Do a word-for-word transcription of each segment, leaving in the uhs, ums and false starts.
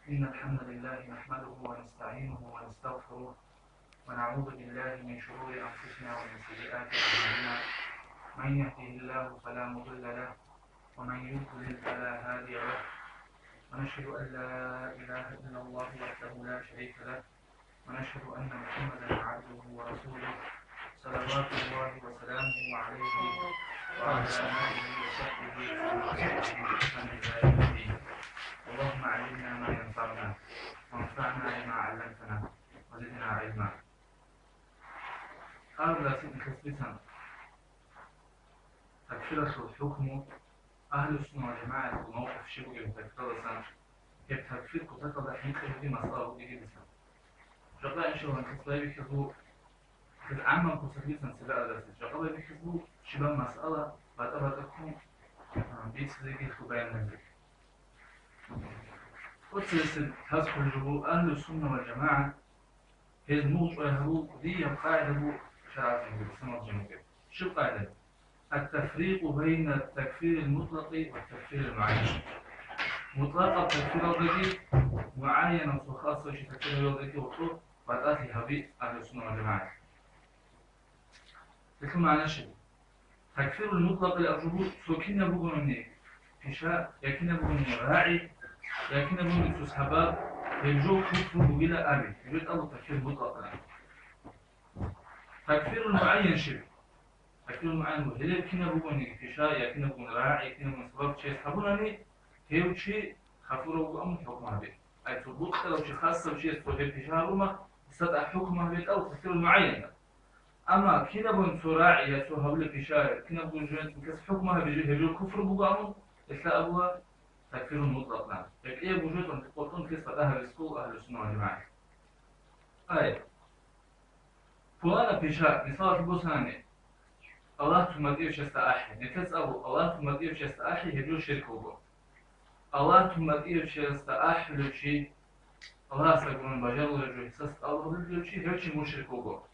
إن الحمد لله نحمده ونستعينه ونستغفره، ونعوذ بالله من شرور أنفسنا ومن سيئات أعمالنا. من يهده الله فلا مضل له، ومن يضلل فلا هادي له، ونشهد أن لا إله إلا الله وحده لا شريك له، ونشهد أن محمدا عبده ورسوله، صلوات الله وسلامه عليه وعلى آله وصحبه ومن تبعهم بإحسان إلى يوم الدين. اللهم علمنا ما ينفعنا، وانفعنا بما علمتنا، وزدنا علما. Гьаб расидихъес бицан такфиралъул хӀукму, агьлу-сунна ва жамагӀаталъул мавкъиф щиб бугеб такфиралдасан, гьеб такфир кутакалда хӀинкъи бугеб масъала бугеб бицан. Жакъа, иншаллагь, нилъеца байбихьизабу, гьез гӀаммаб куцалъ бицан цебе аралъе. Жакъа байбихьизабу щибаб масъала батӀа-батӀа ккун, а, бицизеги хьул баяннабизе. Оцесеб таз хъулжубу агьлу-сунна ва жамагӀат, гьез мугъчӀвай гьабул кӀудияб къагӀида бу шаргӀалъ гьабул исламалъ жамагӀатги. Щиб къагӀида? التفريق بين التكفير المطلق والتكفير المعين. МутӀлакъаб такфиралдаги, мугӀайянаб цо хасав чи такфиралдаги гьоркьоб батӀалъи гьаби агьлу-сунна ва жамагӀат. Гьелъул магӀна щиб? Такфирул мутӀлакъил абжубу цо кинаб бугони пиша, я кинаб бугони рагӀи, я кинаб бугони цо сабаб, гьеб жо куфру бугила аби, гьеб жо тӀалаб такфир мутӀлакъилан. Такфирул мугӀайян щиб? Такфирул мугӀайян буго, гьелеб кинаб бугони пиша, я кинаб бугони рагӀи, я кинаб бугони сабаб чияс гьабунани, гьев чи кафурав вугоан хӀукму гьабе. Ай цо букъарав чи хасав чияс цо гьеб пиша гьабуна, гьесда тӀад хӀукму гьабе тӀалаб такфирул мугӀайян. Амма кинабгун цо рагӀи я цо гьабулеб пиша, кинабгун жугьутӀун кес хӀукму гьабизе гьеб жо куфру буго абун, гьелъа абула такфирул мутӀлакъ. Гьеб кӀиябго жугьутӀун къотӀун кес батӀа гьабизе ккола агьлу-сунна ва жамагӀат. Ай, пуланаб пиша, мисалалъе босани, Аллагь тун батӀияб чиясда ахӀи. Нилъеца абу, Аллагь тун батӀияб чиясда ахӀи, гьеб жо ширк буго. Аллагь тун батӀияб чиясда ахӀулев чи, Аллагьасда гурун бажарулареб жо гьесда тӀалаб гьабулев чи, гьев чи мушрик вуго.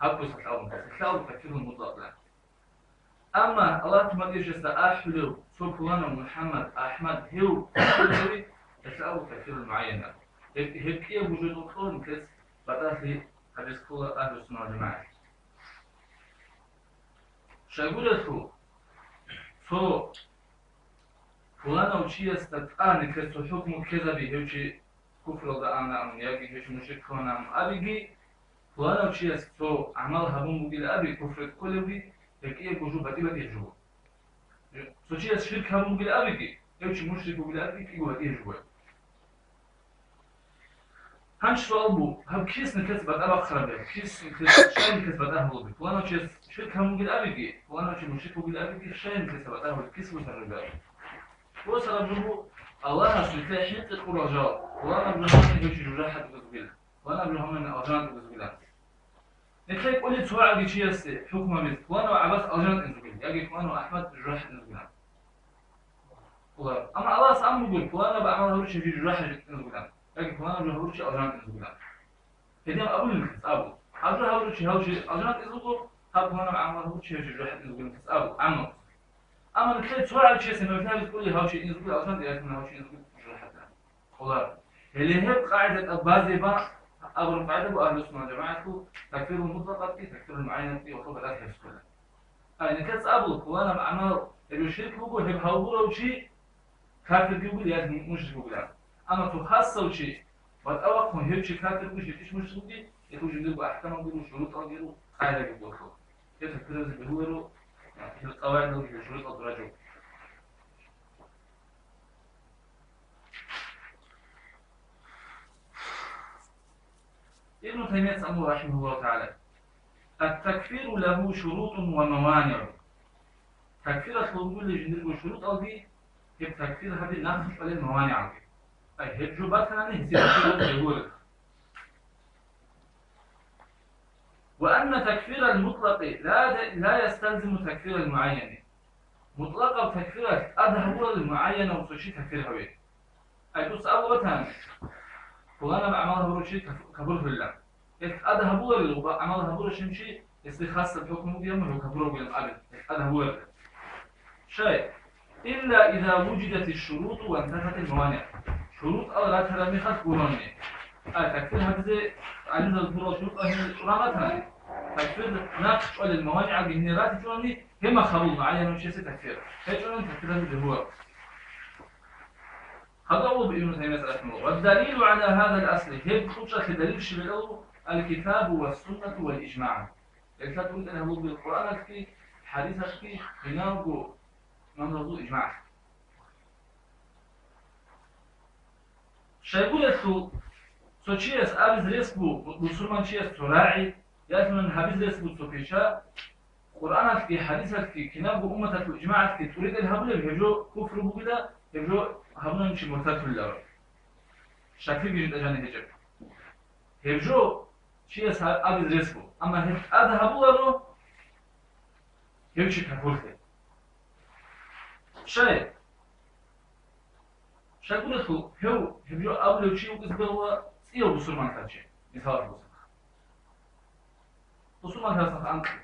Гьаб куцалъ абун, гьелъа абу такфирул мутӀлакъилан. Амма Аллагь тун батӀияб чиясда ахӀулев цо пуланав МухӀаммад, АхӀмад, гьев кафир гьави, гьелъа абу такфирул мугӀайян. Гьеб, гьеб кӀиябго жо тӀокӀлъун кес батӀалъи гьабизе ккола агьлу-сунна ва жамагӀат. Щайгурелъул цо пуланав чиясда тӀад нилъер цо хӀукму ккезаби, гьев чи куфралда ана абун, яги гьев чи мушрик ккана абун абиги, пуланав чияс цо гӀамал гьабун бугила аби, куфралде кколевги, гьеб кӀиябго жо батӀи-батӀияб жо. Цо чияс ширк гьабун бугила абиги, гьев чи мушрик вугила абиги, кӀиго батӀияб жо. Гьанже суал бу, гьаб кис нилъеца батӀа бахъараб, кис нилъеца, щай нилъеца батӀа гьабулеб? Пуланав чияс ширк гьабун бугил абиги, пуланав чи мушрик вугил абиги, щай нилъеца батӀа гьабулеб, кис босараб? Босараб жо бу, Аллагьас нилъее хӀинкъи кьурал жал, пуланаб жо гьабуни гьев чи жужахӀалда вугила, пуланаб жо гьабуни алжаналда вугила. Нилъее кӀолеб цо гӀаги чиясе хӀукму гьабизе, пуланав ГӀаббас алжаналда инзе вугила, яги пуланав АхӀмад жужахӀалда инзе вугила. Амма Аллагьас абун буго, пуланаб гӀамал гьабурав чи жужахӀалда инзе вугилан, яги пуланаб жо гьабурав чи алжаналда инзе вугилан. Гьедин абулин нилъеца абу. Гьаб жо гьабурав чи гьав чи алжаналда инзе вуго, гьаб пуланаб гӀамал гьабурав чи гьав чи жужахӀалда инзе вугилан нилъеца абу, амма. Амма нилъее цо гӀаги чиясе нилъее гьабизе кӀолеб гьав чи инзе вугила алжаналда, яги гьав чи инзе вугила жужахӀалда. Гьеле гьеб къагӀидатал базе бан абураб къагӀида буго агьлу-сунна жамагӀаталъул такфирул мутӀлакъатги, такфирул мугӀайянатги ва хӀукму батӀалъи гьабизе ккола. Ай, нилъеца абула, пуланаб гӀамал, гьеб ширк буго, гьеб гьабурав чи кафирги вугила, я мушрик вугила. Амма цо хасав чи, батӀа вахъун гьев чи кафир вугищ, гьев чи мушрик вугищ, гьеб жиндирго ахӀкамалги руго, шурутӀалги руго, къагӀидаги буго. Гьеб такфирлъизе бегьуларо, гьеб къавагӀидалги, гьеб шурутӀал дураджо. Ибн Таймияца абула, рахимахуллагьу тагӀала: «Ат-такфиру лагьу шурутун ва маванигӀу». Такфиралъул бугила жиндирго шурутӀалги, гьеб такфир гьабизе нахъе кьолел маванигӀалги. Ай, гьеб жо батанани, гьесие такфир гьабизе бегьуларо. «Ва анна такфирал мутӀлакъи ла, ла ясталзиму такфирал мугӀайяни». МутӀлакъаб такфиралъ тӀад гьабуларел мугӀайянав цо чи такфир гьаве. Ай, дуца абула батани, пуланаб гӀамал гьабурав чи каф-, кафурлъулилан. Гьелъ тӀад гьабуларел ва гӀамал гьабуращин чи, гьесде хасаб хӀукму бугеб, гьев кафур вугилан абе, гьелъ тӀад гьабуларел. Щай? «Илла иза вужидатиш шуруту ва интафатил маванигӀ». ШурутӀал ратараб мехалъ гурони. А, такфир гьабизе гӀалимзабаз гурал шурутӀал гьенир чӀуран ратани. Такфир нахъ чӀвалел маванигӀалги гьенир ратичӀони, гьеб мехалъ гьабул мугӀайянав чиясе такфир. ГьечӀони такфир гьабизе гьуа. Хадуб Ибну Таймият рахимахуллагь. Ва далилу гӀала гьазал асли, гьеб кьучӀалъе далил щиб гьеб? Ал-китабу ва суннату вал ижмагӀ. Гьелъа тӀуритӀел гьабулеб Къуръаналъги, хӀадисалъги, гьинавго имамзабазул ижмагӀалъги. Щайгурелъул цо чияс абиз рес буго бусурманчияс цо рагӀи, ясунан гьабиз рес буго цо пиша, Къуръаналъги хӀадисалъги кинабго умматалъул ижмагӀалъги тӀуритӀел гьабулеб, гьеб жо куфру бугила, гьеб жо гьабунани чи муртадулиларо. Щаклъиги жинда жаниб гьечӀеб. Гьеб жо чияс гьаб-, абиз рес буго, амма гьеб тӀад гьабуларо, гьев чи капурлъе. Щай? Щайгурелъул гьев, гьеб жо абулев чи вукӀизе бегьула цӀияв бусурманлъав чи, мисалалъе босанха. Бусурманлъарасанха анкьи.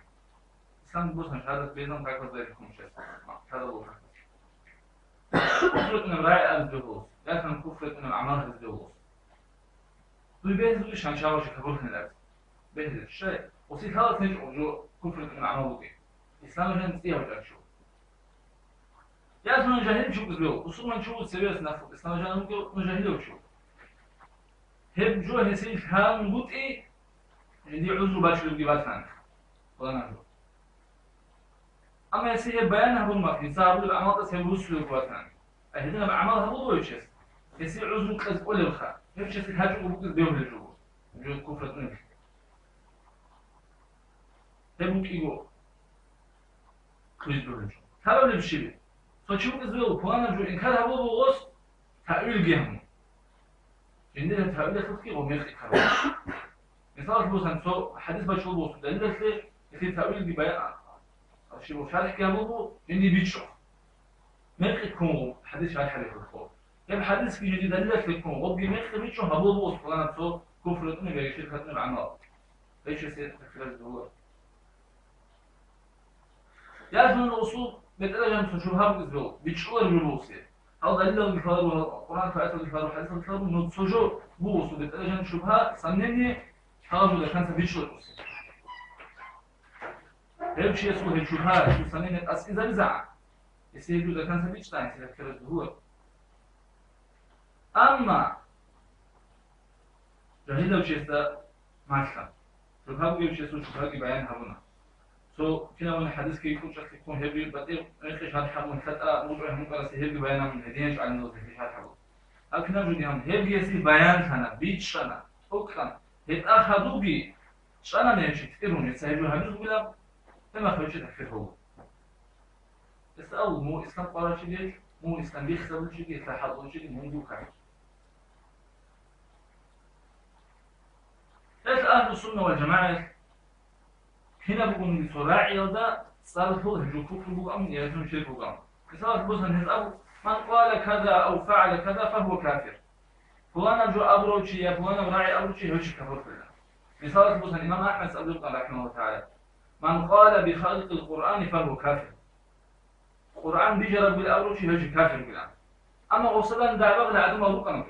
Ислам босана шагьадат безан как воздаете хумушес. Кадалъул хӀакъалъулъ. Куфр ретӀунеб рагӀи абизе бегьулас, ясун куфр ретӀунеб гӀамал гьабизе бегьулас. Дуй бегьизулищ гьанчаго чи капурлъаниларо? Бегьизулищ. Щай? Гъосие лъалац гьечӀо жо куфр ретӀунеб гӀамал бугеб. Исламалъ жаниб цӀияв чӀарчӀо. Ясун жагьил чи вукӀизе бегьула, бусурман чи вуго цебе нахъ, Исламалъ жаниб вуго, ну, жагьилав чи вуго. Гьеб жо гьесие лъангутӀи, гьенде гӀузру бачулебги батани, пуланаб жо. Амма гьесие гьеб баян гьабун махъ, гьесда гьабулеб гӀамалдаса гьев вуссулеб батани. А гьединаб гӀамал гьабулев чияс, гьесие гӀузру кьезе кӀолебха, гьев чиясда гьачӀого букӀизе бегьулеб жо буго, жо куфр ретӀунеб. Гьеб букӀиго кьуризе бегьулеб жо. Лъабабилеб щиб? Цо чи вукӀизе бегьула, пуланаб жо инкар гьабулеб буго, гъос таъвилги гьабун. Жиндир гьеб таъвилалъулъги гъов мекъи ккараб. Мисалалъе босани, цо хӀадис бачулеб буго далилалъе, гьесие таъвилги баян, щиб, шархӀги гьабулеб буго, жиндие бичӀчӀо. Мекъи ккун гъов хӀадис шархӀ гьабиялъухъ. Гьеб хӀадисги жиндие далилалъе ккун, гъобги мекъи бичӀчӀун гьабулеб буго, пуланаб цо куфр ретӀунеб яги ширк ретӀунеб гӀамал. Гьев чиясе такфир гьабизе бегьула. Ясун усул бетӀералъан цо шубгьа бугеб жо, бичӀчӀулареб жо бугесе. Гьал далилалги лъаларо, Къуръан аяталги лъаларо, хӀадисалги лъаларо, но цо жо буго усул бетӀералъан шубгьа, сомнение, гьал жо даканца бичӀчӀулареб бугесе. Гьев чиясул гьеб шубгьа, гьеб сомнение тӀасизабизегӀан, гьесие гьеб жо даканца бичӀчӀизегӀан, гьесие такфир гьабизе бегьула. Амма жагьилав чиясда малъа. Шубгьа бугев чиясул шубгьаги баян гьабуна. Цо кинабгӀан хӀадисги кьучӀалъе ккун гьебги батӀи-, гӀинкъи шархӀ гьабун, лъатӀа мутӀигӀ мукъарасе гьебги баян гьабун, гьединал гӀалимзабаз гьебги шархӀ гьабун. Гьаб кинаб жо гьабун, гьебги гьесие баянлъана, бичӀчӀана, тӀокӀана. ГьетӀа хадубги чӀана гьев чи тӀирун, гьесда гьеб жо гьабиз бугилан, гьеб мехалъ гьев чи такфир гьабула. Гьесда абула, мун ислам къварав чиги, мун ислам бихьизабулев чиги, гьесда хӀалтӀулев чиги, мун буго кафир. Гьел агьлу сунна вал жамагӀат кинаб бугониги цо рагӀиялда цӀар лъугьун гьеб жо куфр бугоан, я гьеб жо ширк бугоан. Мисалалъе босани, гьез абу, «Ман къала каза ав фагӀала каза, фагьува кафир». Пуланаб жо абурав чи я пуланаб рагӀи абурав чи гьев чи капурлъила. Мисалалъе босани, имам АхӀмадица абулеб букӀана, рахӀимагьуллагьу тагӀала, «Ман къала бихалкъил Къуръани, фагьува кафир». Къуръан бижараб бугин абурав чи гьев чи кафир бугилан. Амма гъосдасан дагӀбагъулел гӀадамал рукӀана.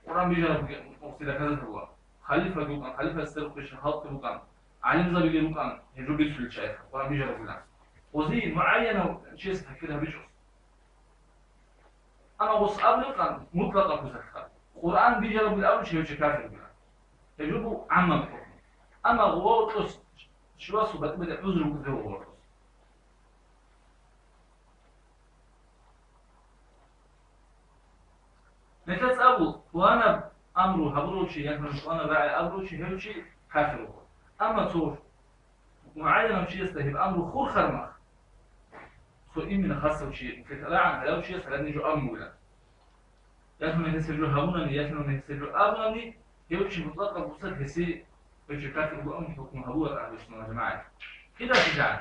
Къуръан бижараб бугин гъосие доказательство бугин. Халифаги вукӀан, халифаца церехъ бищун халкъги рукӀан, гӀалимзабиги рукӀан, гьеб жо бицулел чагӀи, Къуръан бижараб бугилан. Гъозие мугӀайянав чияс такфир гьабичӀо. Амма гъос абулеб букӀан мутӀлакъаб гьезухъа, Къуръан бижараб бугин абурав чи гьев чи кафир бугилан. Гьеб жо буго гӀаммаб хӀукму. Амма гъоркьос щивасул батӀи-батӀи гӀузру бугеб гъоркьос. Нилъеца абу, пуланаб амру гьабурав чи, яги пуланаб рагӀи абурав чи, гьев чи кафир вуго. Амма цо мугӀайянав чиясда гьеб амру хурхараб мехалъ, цо именно хасав чи, нилъеца рагӀан гьарав чияс гьадин жо абун бугилан. Яги гьес гьеб жо гьабунани, яги гьес гьеб жо абунани, гьев чи мутӀлакъаб буса гьесие гьев чи кафир вугоан хӀукму гьабуларо агьлу сунна вал жамагӀат. Кидаси жан?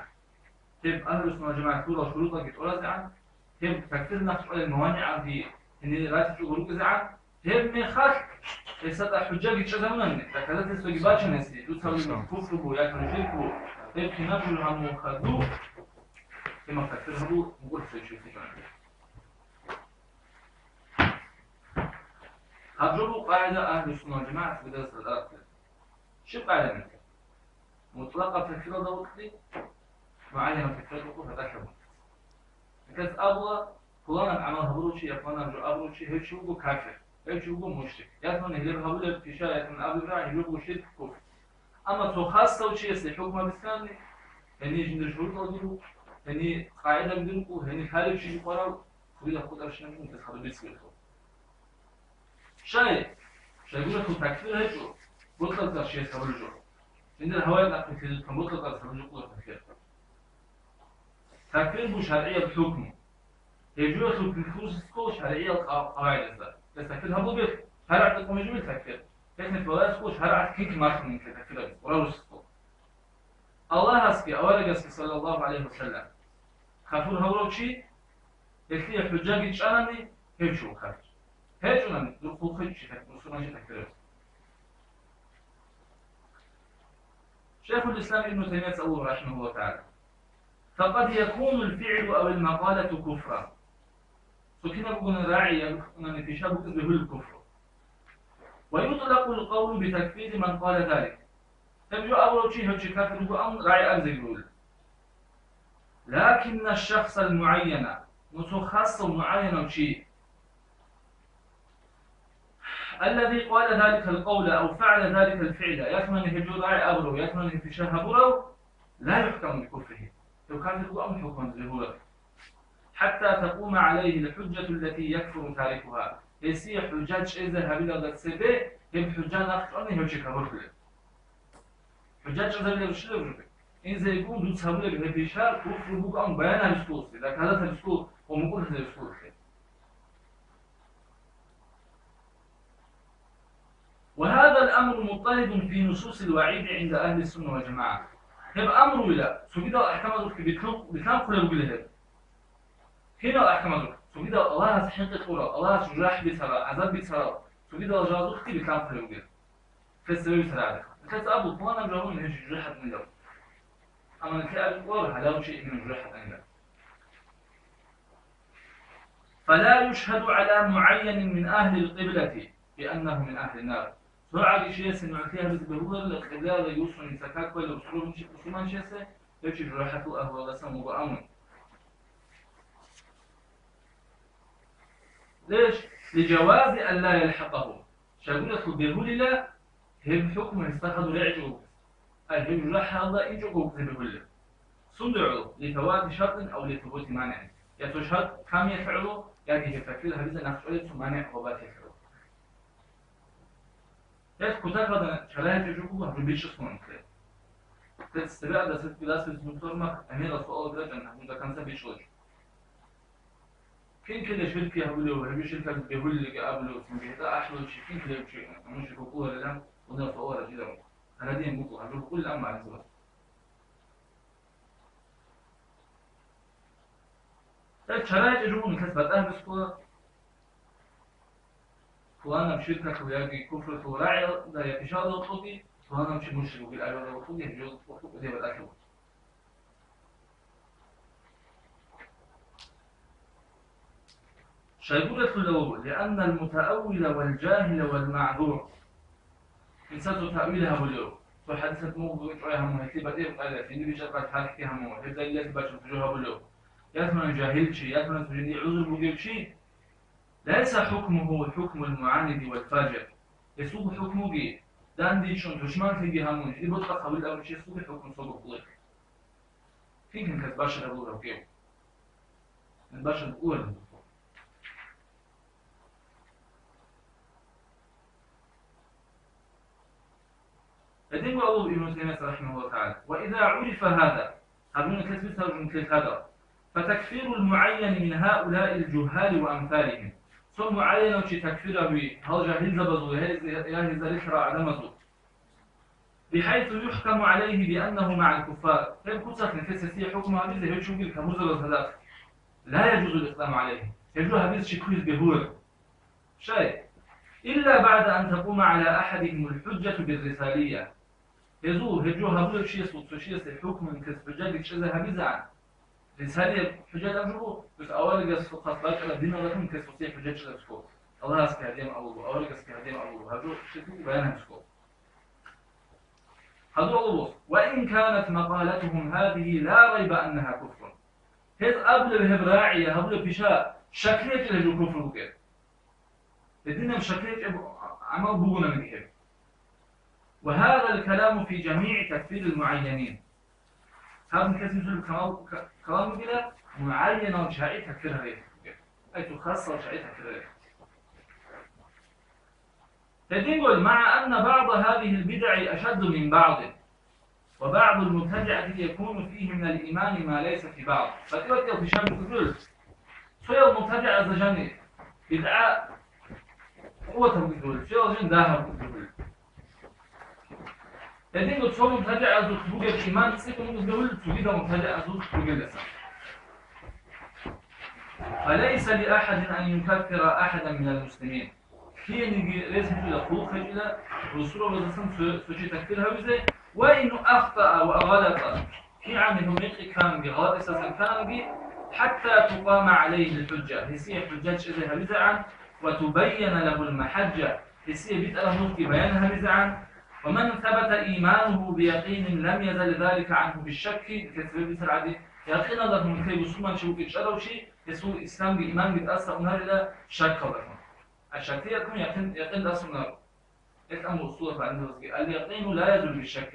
Гьеб агьлу сунна вал жамагӀат лъурал шурутӀалги тӀуразегӀан, гьеб такфир нахъ чӀвалел маванигӀалги гьенир ратичӀого рукӀизегӀан, гьеб мехалъ гьесда хӀужжаги чӀезабунани, доказательствоги бачани гьесие, дуца гьабулеб куфру буго яги ширк буго, гьеб кинаб жо гьабун хадуб, гьеб мехалъ такфир гьабун мукӀурлъи гьечӀо. Гьаб жо буго къагӀида агьлу-сунна вал-жамагӀат цогидал сардалъе. Щиб къагӀида мекъи? Мутлакъаб такфиралда вукӀи, мугӀайянаб такфиралда вукӀи гьадалъаб. Гьес абула, пуланаб гӀамал гьабурав чи я пуланаб жо абурав чи, гьев чи вуго кафир, гьев чи вуго мушрик. Ясмани гьеб гьабулеб пиша, ясмани абулеб рагӀи, гьеб буго ширк, куфр. Амма цо хасав чиясе хӀукму бицани, гьенир жиндир шурутӀалги буго, гьенир къагӀидаги буго, гьенир лъалев чи жукъарав, цогидаб хутӀарщинаб жо гьес гьабизе бицунеб буго. Щай? Щайгурелъул такфир гьечӀо, боцӀалда чияс гьабулеб жо. Жиндир гьаваялъ нахъе лъезухъан боцӀалда гьабулеб жо ккола такфир. Такфир буго шаргӀияб хӀукму. Гьеб жоялъул килкурусискул шаргӀиял къа-, къагӀидазда. Гьес такфир гьабулеб, шаргӀалда кӀун гьечӀеб такфир. Гьес нетбалаялъул шаргӀалъ килки малъун нилъе такфир гьабизе, къурарусискул. Аллагьасги аварагасги, саллаллагьу гӀалайгьи ва саллам, кафур гьавурав чи, гьелъие хӀужжаги чӀанани, гьев чи вуго кафир. ГьечӀонани, духъулхъе чи так-, мусулманчи такфир гьабизе. Шайхул-Ислам Ибну Таймияца абула, рахӀимагьуллагьу тагӀала: «Факъад якунул фигӀлу авил макъалату куфран». Цо кинаб бугони рагӀи я букӀунани пиша букӀизе бегьулеб куфру. «Ва ютлакъул къавлу битакфири ман къала залик». Гьеб жо абурав чи гьев чи кафир вуго абун рагӀи абизеги бегьулеб. «Лакинна шахсал мугӀайяна», ну цо хасав мугӀайянав чи, «аллази къала заликал къавла ав фагӀала заликал фигӀла», ясмани гьеб жо рагӀи абурав, ясмани гьеб пиша гьабурав, «ла юхӀкаму бикуфрихи», гьев кафир вуго абун хӀукму бегьуларо. «ХӀатта такъума гӀалайгьил хӀужжату ллати якфуру тарикугьа», гьесие хӀужжат чӀезе гьабилалда цебе гьеб хӀужжа нахъчӀвани гьев чи кафирлъулеб. ХӀужжат чӀезабилеб щибаб жо? Инзейгун дуца гьабулеб гьеб пиша куфру бугоан баян гьабискуласе, доказать гьабискул ва мукӀурлъи гьабискуласе. «Ва гьазал амру мутӀтаридун фи нусусил вагӀиди гӀинда агьлис-сунна вал-жамагӀа». Гьеб амруила цогидал ахӀкамазухъе битлъун-, битлъанхъулеб бугила гьеб. Кинал ахӀкамазухъе? Цогидал Аллагьас хӀинкъи кьурал, Аллагьас жужахӀ бицарал, гӀазаб бицарал, цогидал жалазухъе битлъанхъулеб бугила. Гьес цебе бицараб гӀадин. Гьес абу, пуланаб жо гьабун, гьев жужахӀ гьатӀанилан. Амма нилъее абикьуларо, гьалав чи иман жужахӀ гьатӀанилан. «Фала юшгьаду гӀала мугӀайянин мин агьлил къиблати бианнагьу мин агьлин нар». ЦогӀаги чиясе нугӀлъи гьабизе бегьуларила, къиблаялда юсун жинца как балев бусурманчи-, бусурманчиясе, гьев чи жужахӀалъул агьлуялдасан вуго абун. Леш, лижавази алла ялхӀакъагьу. Щайгурелъул бегьулила гьеб хӀукму гьесда хадур регӀичӀого вукӀине. Ай, гьеб жужахӀалда инчӀого вукӀине бегьулила. Сунда гӀоло? Лифавати шартӀин ав лисубути манигӀин. Я цо шартӀ камиялъе гӀоло, яги гьеб такфир гьабизе нахъчӀвалеб цо манигӀ гъобатиялъе гӀоло. Гьеб кутакалда чара гьечӀеб жо буго гьаб жо бичӀчӀулъун нилъее. Гьеб цебе гӀадасеб гиласеб мутӀор мах гӀемерал суалал рачӀан гьаб жо до конца бичӀчӀулеб жо. Кин ккелев ширк гьабулев, гьеб ширк гьабизе бегьулилаги абулев, цинги гьетӀа ахӀулев чи, кин ккелев чи, гьанив чи вукӀуларилан, гьунав суал рачӀидал. Гьарадиин букӀу, гьаб жо букӀулилан магӀназабаз. Гьеб чара гьечӀеб жо буго нилъеца батӀа гьабискула, пуланаб ширкалъул яги куфралъул рагӀиялда я пишаялда вокьуги, пуланав чи мушрик вугил абиялда вокьуги, гьеб жо вокьу кӀудияб батӀалъи буго. Щайгурелъул гьев, лианнал мутааввила вал жагьила вал магӀзур. Инсан цо таъвил гьабулев, цо хӀадисалъ мугъ чӀвай гьамун, гьелъие батӀияб къайда, жиндир бичӀчӀараб хӀалхьги гьамун, гьеб далилалъе бачун цо жо гьабулев, ясманан жагьил чи, ясманан цо жиндие гӀузр бугев чи, лайса хӀукмугьу хӀукмул мугӀаниди вал фажир. Гьесул хӀукмуги, дандечӀун, тушманлъиги гьамун, жиндир боцӀа хъабил абурчиясулги хӀукму цого кколеб. Кин-кин кас башараб бугеб? Башар бугеб? Гьединго абула Ибну Таймият рахимахуллагьу тагӀала: «Ва иза гӀурифа гьаза», гьаб жо нилъеца бицараб жо нилъее лъазаб, «фатакфирул мугӀайяни мин гьаулаил жугьали ва амсалихим». Цо мугӀайянав чи такфир гьави, гьал жагьилзабазул, гьез-, гьезда рихьарал гӀадамазул. «БихӀайсу юхӀкаму гӀалайгьи бианнагьу магӀал куффар». Гьеб куцалъ нилъеца гьесие хӀукму гьабизе гьев чи вугил кафурзабаз гьадахъ. «Ла яжузул икъдаму гӀалайгьи». Гьеб жо гьабизе щиб кквезе бегьуларо. Щай? «Илла багӀда ан такъума гӀала ахӀадигьимул хӀужжату биррисалия». Гьезул, гьеб жо гьабулев чиясул цо чиясе хӀукму нилъеца хӀужжаги чӀезе гьабизегӀан. Рисалияб хӀужжат абун буго, дус аварагасухъа бачӀараб диналдалъун нилъеца гьесие хӀужжат чӀезабизе ккола. Аллагьасги гьадин абулеб, аварагасги гьадин абулеб, гьаб жо щиб буго баян гьабизе ккола. Гьадин абулеб: «وإن كانت مقالتهم هذه لا ريب أنها كفر». Гьез абулеб гьеб рагӀи, гьабулеб пиша, щаклъи гьечӀила жо куфр букӀин. Гьединаб щаклъи гьечӀеб гӀамал бугонаниги гьеб. «وهذا الكلام في جميع تكفير المعينين». Гьаб нилъеца бицунеб калам, ка-, калам бугила, мугӀайянал чагӀи такфир гьарилъ бугеб. Ай, цо хасал чагӀи такфир гьарилъ. Гьединго, «مع أن بعض هذه البدع أشد من بعض، وبعض المبتدعة يكون فيه من الإيمان ما ليس في بعض». БатӀи-батӀиял пишаби гурел. Цоял мубтадигӀазда жани бидгӀа къуватаб бугеб, цоял жан дагьаб бугеб. Гьединго цо мубтадигӀазухъ бугеб иман цӀикӀкӀун бугеб, цогидал мубтадигӀазухъ бугелдаса. «فليس لأحد أن يكفر أحدا من المسلمين». Лъиениги рес гьечӀила, хъулухъ гьечӀила, русурабаздасан цо, цо чи такфир гьавизе, «وإن أخطأ وغلط», кигӀан гьев мекъи кканги, гъалатӀисасан кканги, «حتى تقام عليه الحجة», гьесие хӀужжат чӀезе гьавизегӀан, «وتبين له المحجة», гьесие битӀараб нухги баян гьабизегӀан, «ومن ثبت إيمانه بيقين لم يزل ذلك عنه بالشك», нилъеца цебе бицаргӀаги, якъиналдалъун нилъее бусурманчи вукӀин чӀарав чи, гьесул исламги иманги тӀаса унарила щакалдалъун. А щаклъиялъун якъин, якъин тӀаса унаро. Гьелъ амру усулаб гӀалимзабазги: «اليقين لا يزول بالشك»,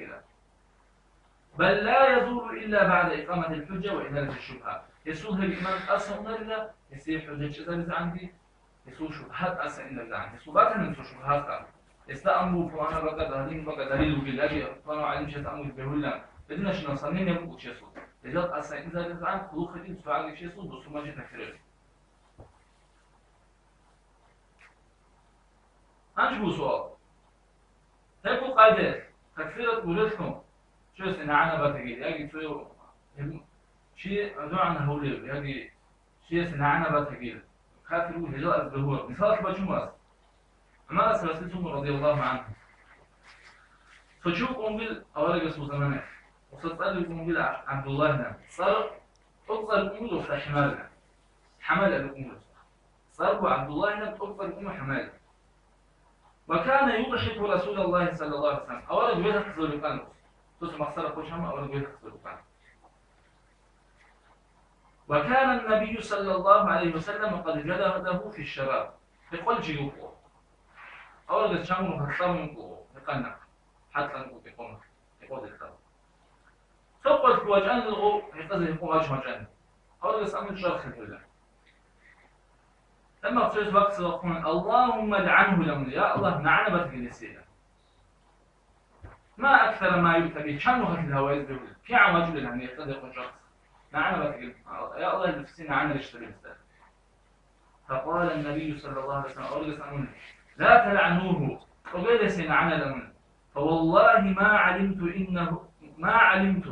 бал ла язулу илла багӀда икъаматил хӀужжа ва изалатил шубгьа. Гьесул гьеб иман тӀаса унарила, гьесие хӀужа чӀезаризегӀанги, гьесул шубгьа тӀаса инаризегӀан. Гьесул батани цо шубгьа тӀаса. Гьесда амру пуланаб бакӀа, гьадинаб бакӀа далил бугел, яги пуланав гӀалимчияс амру бегьулилан, гьединашинал сомнение буго чиясул. Гьезда тӀаса инаризегӀан, хъулухъ гьечӀин цогӀаги чиясул бусурманчи такфир гьечӀо. Гьанже буго суал. Гьеб къайдаялъ, такфират гурелъул, чиясе нагӀана батагил, яги цо гьеб чи гӀадугӀан гьавулев, яги чиясе нагӀана батагил, кафир вугев гьезал аз бегьуларо. Мисалалъе бачун вас. ГӀумарас расулъун радияллагьу гӀангьу. Цо чи вукӀун вугил аварагасул заманаялъ. Гъосда цӀар рукӀун вугила ГӀабдуллагьилан. ЦӀар, тӀоцӀар рукӀун вугила гъосда ХӀамалилан. ХӀамалил рукӀун вугила. ЦӀар буго ГӀабдуллагьилан, тӀоцӀар рукӀун вуго ХӀамалилан. «وكان يضحك رسول الله صلى الله عليه وسلم». Авараг вехъизабулеб букӀана. Цо-цо махсара хъочаман авараг вехъизабулеб букӀана. «وكان النبي صلى الله عليه وسلم قد جلده في الشراب». Гьекъолев чи вукӀана. Аварагас чамгун гьаркьарун вукӀана, гьекъана, хӀатӀан вукӀана, гьекъона, гьекъолде лъала. Цо къоялъ вачӀанила гъов, гьекъезе гьекъон вачун вачӀана. Аварагас амру чӀвархъи гьабила. Амма цояс вакцида вахъун: «اللهم العنه», — ламуна, я Аллагь, нагӀана батагила гьесие. «ما أكثر ما يؤتى به», чан вахъалъил гьаваиз бегьулел, кигӀан вачӀулел гьанир гьекъезе гьекъон чӀвархъи. НагӀана батагила, я Аллагь, гьесие нагӀана рещтӀабилеб гьесда. فقال النبي صلى الله عليه وسلم, аварагас амруна: «لا تلعنوه», кьогейила гьесие нагӀана, амруна. «فوالله ما علمت إنه، ما علمت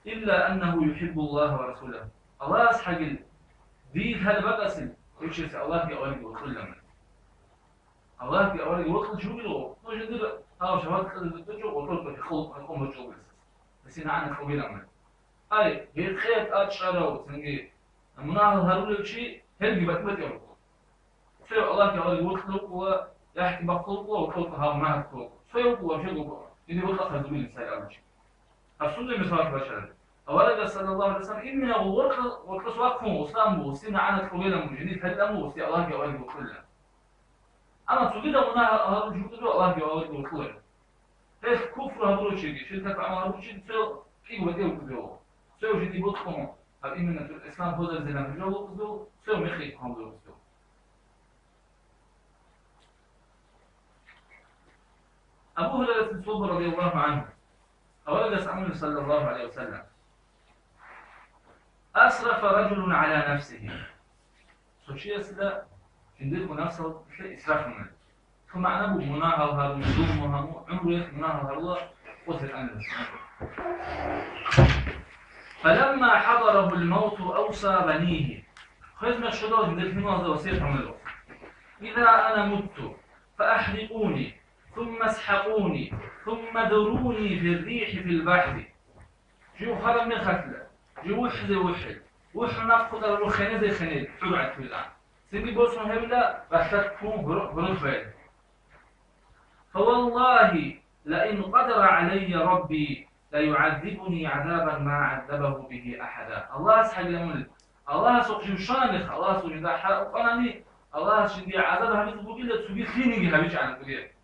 إلا أنه يحب الله ورسوله». Аллагьас гьагил, дие лъалеб бакӀасеб, гьев чиясе Аллагьги аварагги вокьулин, амруна. Аллагьги аварагги вокьулев чи вугилан, ну, жиндир гьав шагьадат кьезе дутӀичӀо, вокьулев гьекъон, гьекъон бачӀо гьесие. Гьесие нагӀана кьогейилан, амруна. Ай, гьекъее тӀад чӀарав, цинги мунагьал гьарулев чи, гьелги батӀи-батӀияв вукӀана. Цояв Аллагьги аварагги вокьулев вукӀана, яхӀги бахъулев вукӀана, вокьулев гьав мунагьал кколев вукӀана. Цояв вукӀана, вообще вукӀана, диде бокьа хадубил мисал абичи. Гьаб сунда мисалалъе бачараб. Аварагас, саллаллагьу гӀалайгьи ва саллам, имина вокьа-, вокьулъ вахъун, гъосда амру, гьесие нагӀана кьогейилан, жиндие лъалилан, гьесие Аллагьги аварагги вокьулин. Амма цогидал мунагь гьарулев чи вукӀизе Аллагьги аварагги вокьуларо. Гьелъ куфр гьабурав чиги, ширкат гӀамал гьабурав чиги цояв кӀиго батӀияв вукӀизе. Цояв жиндие бокьун, гьаб имина ислам хвезаризилан гьужав вукӀизе, цояв мехи гьавулев вукӀизе. Абу Гьурайрацин цо буго, радияллагьу гӀангьу. Аварагас амруна, саллаллагьу гӀалайгьи ва саллам: «أسرف رجل على نفسه». Цо чиясда жиндирго нафсалъе исраф гьабуна. Цо магӀна буго мунагьал гьарун, зулму гьабун, гӀумруялъ мунагьал гьарула, къосин гьарун. «فلما حضره الموت أوصى بنيه». Хвезаб мех щведал жиндир лъималазда васият гьабуна: «إذا أنا مت فأحرقوني ثم اسحقوني ثم اذروني في الريح في البحر». Жив хвараб мехалъ, жив вухӀизе вухӀе, вухӀун нахъ хутӀараб жо хенезе хене, гӀур гӀатӀуйилан. Цинги босун гьевила ралъдалъ ккун гьур-, гьурулъ байин. فوالله لئن قدر علي ربي ليعذبني عذابا ما عذبه به أحدا. Аллагьас гьагилан мун, Аллагьасухъ жив щвананихъ, Аллагьасухъ жинда хӀакъ кьанани, Аллагьас жиндие гӀазаб гьабизе бугила, цоги лъиениги гьабичӀанани кӀудияб.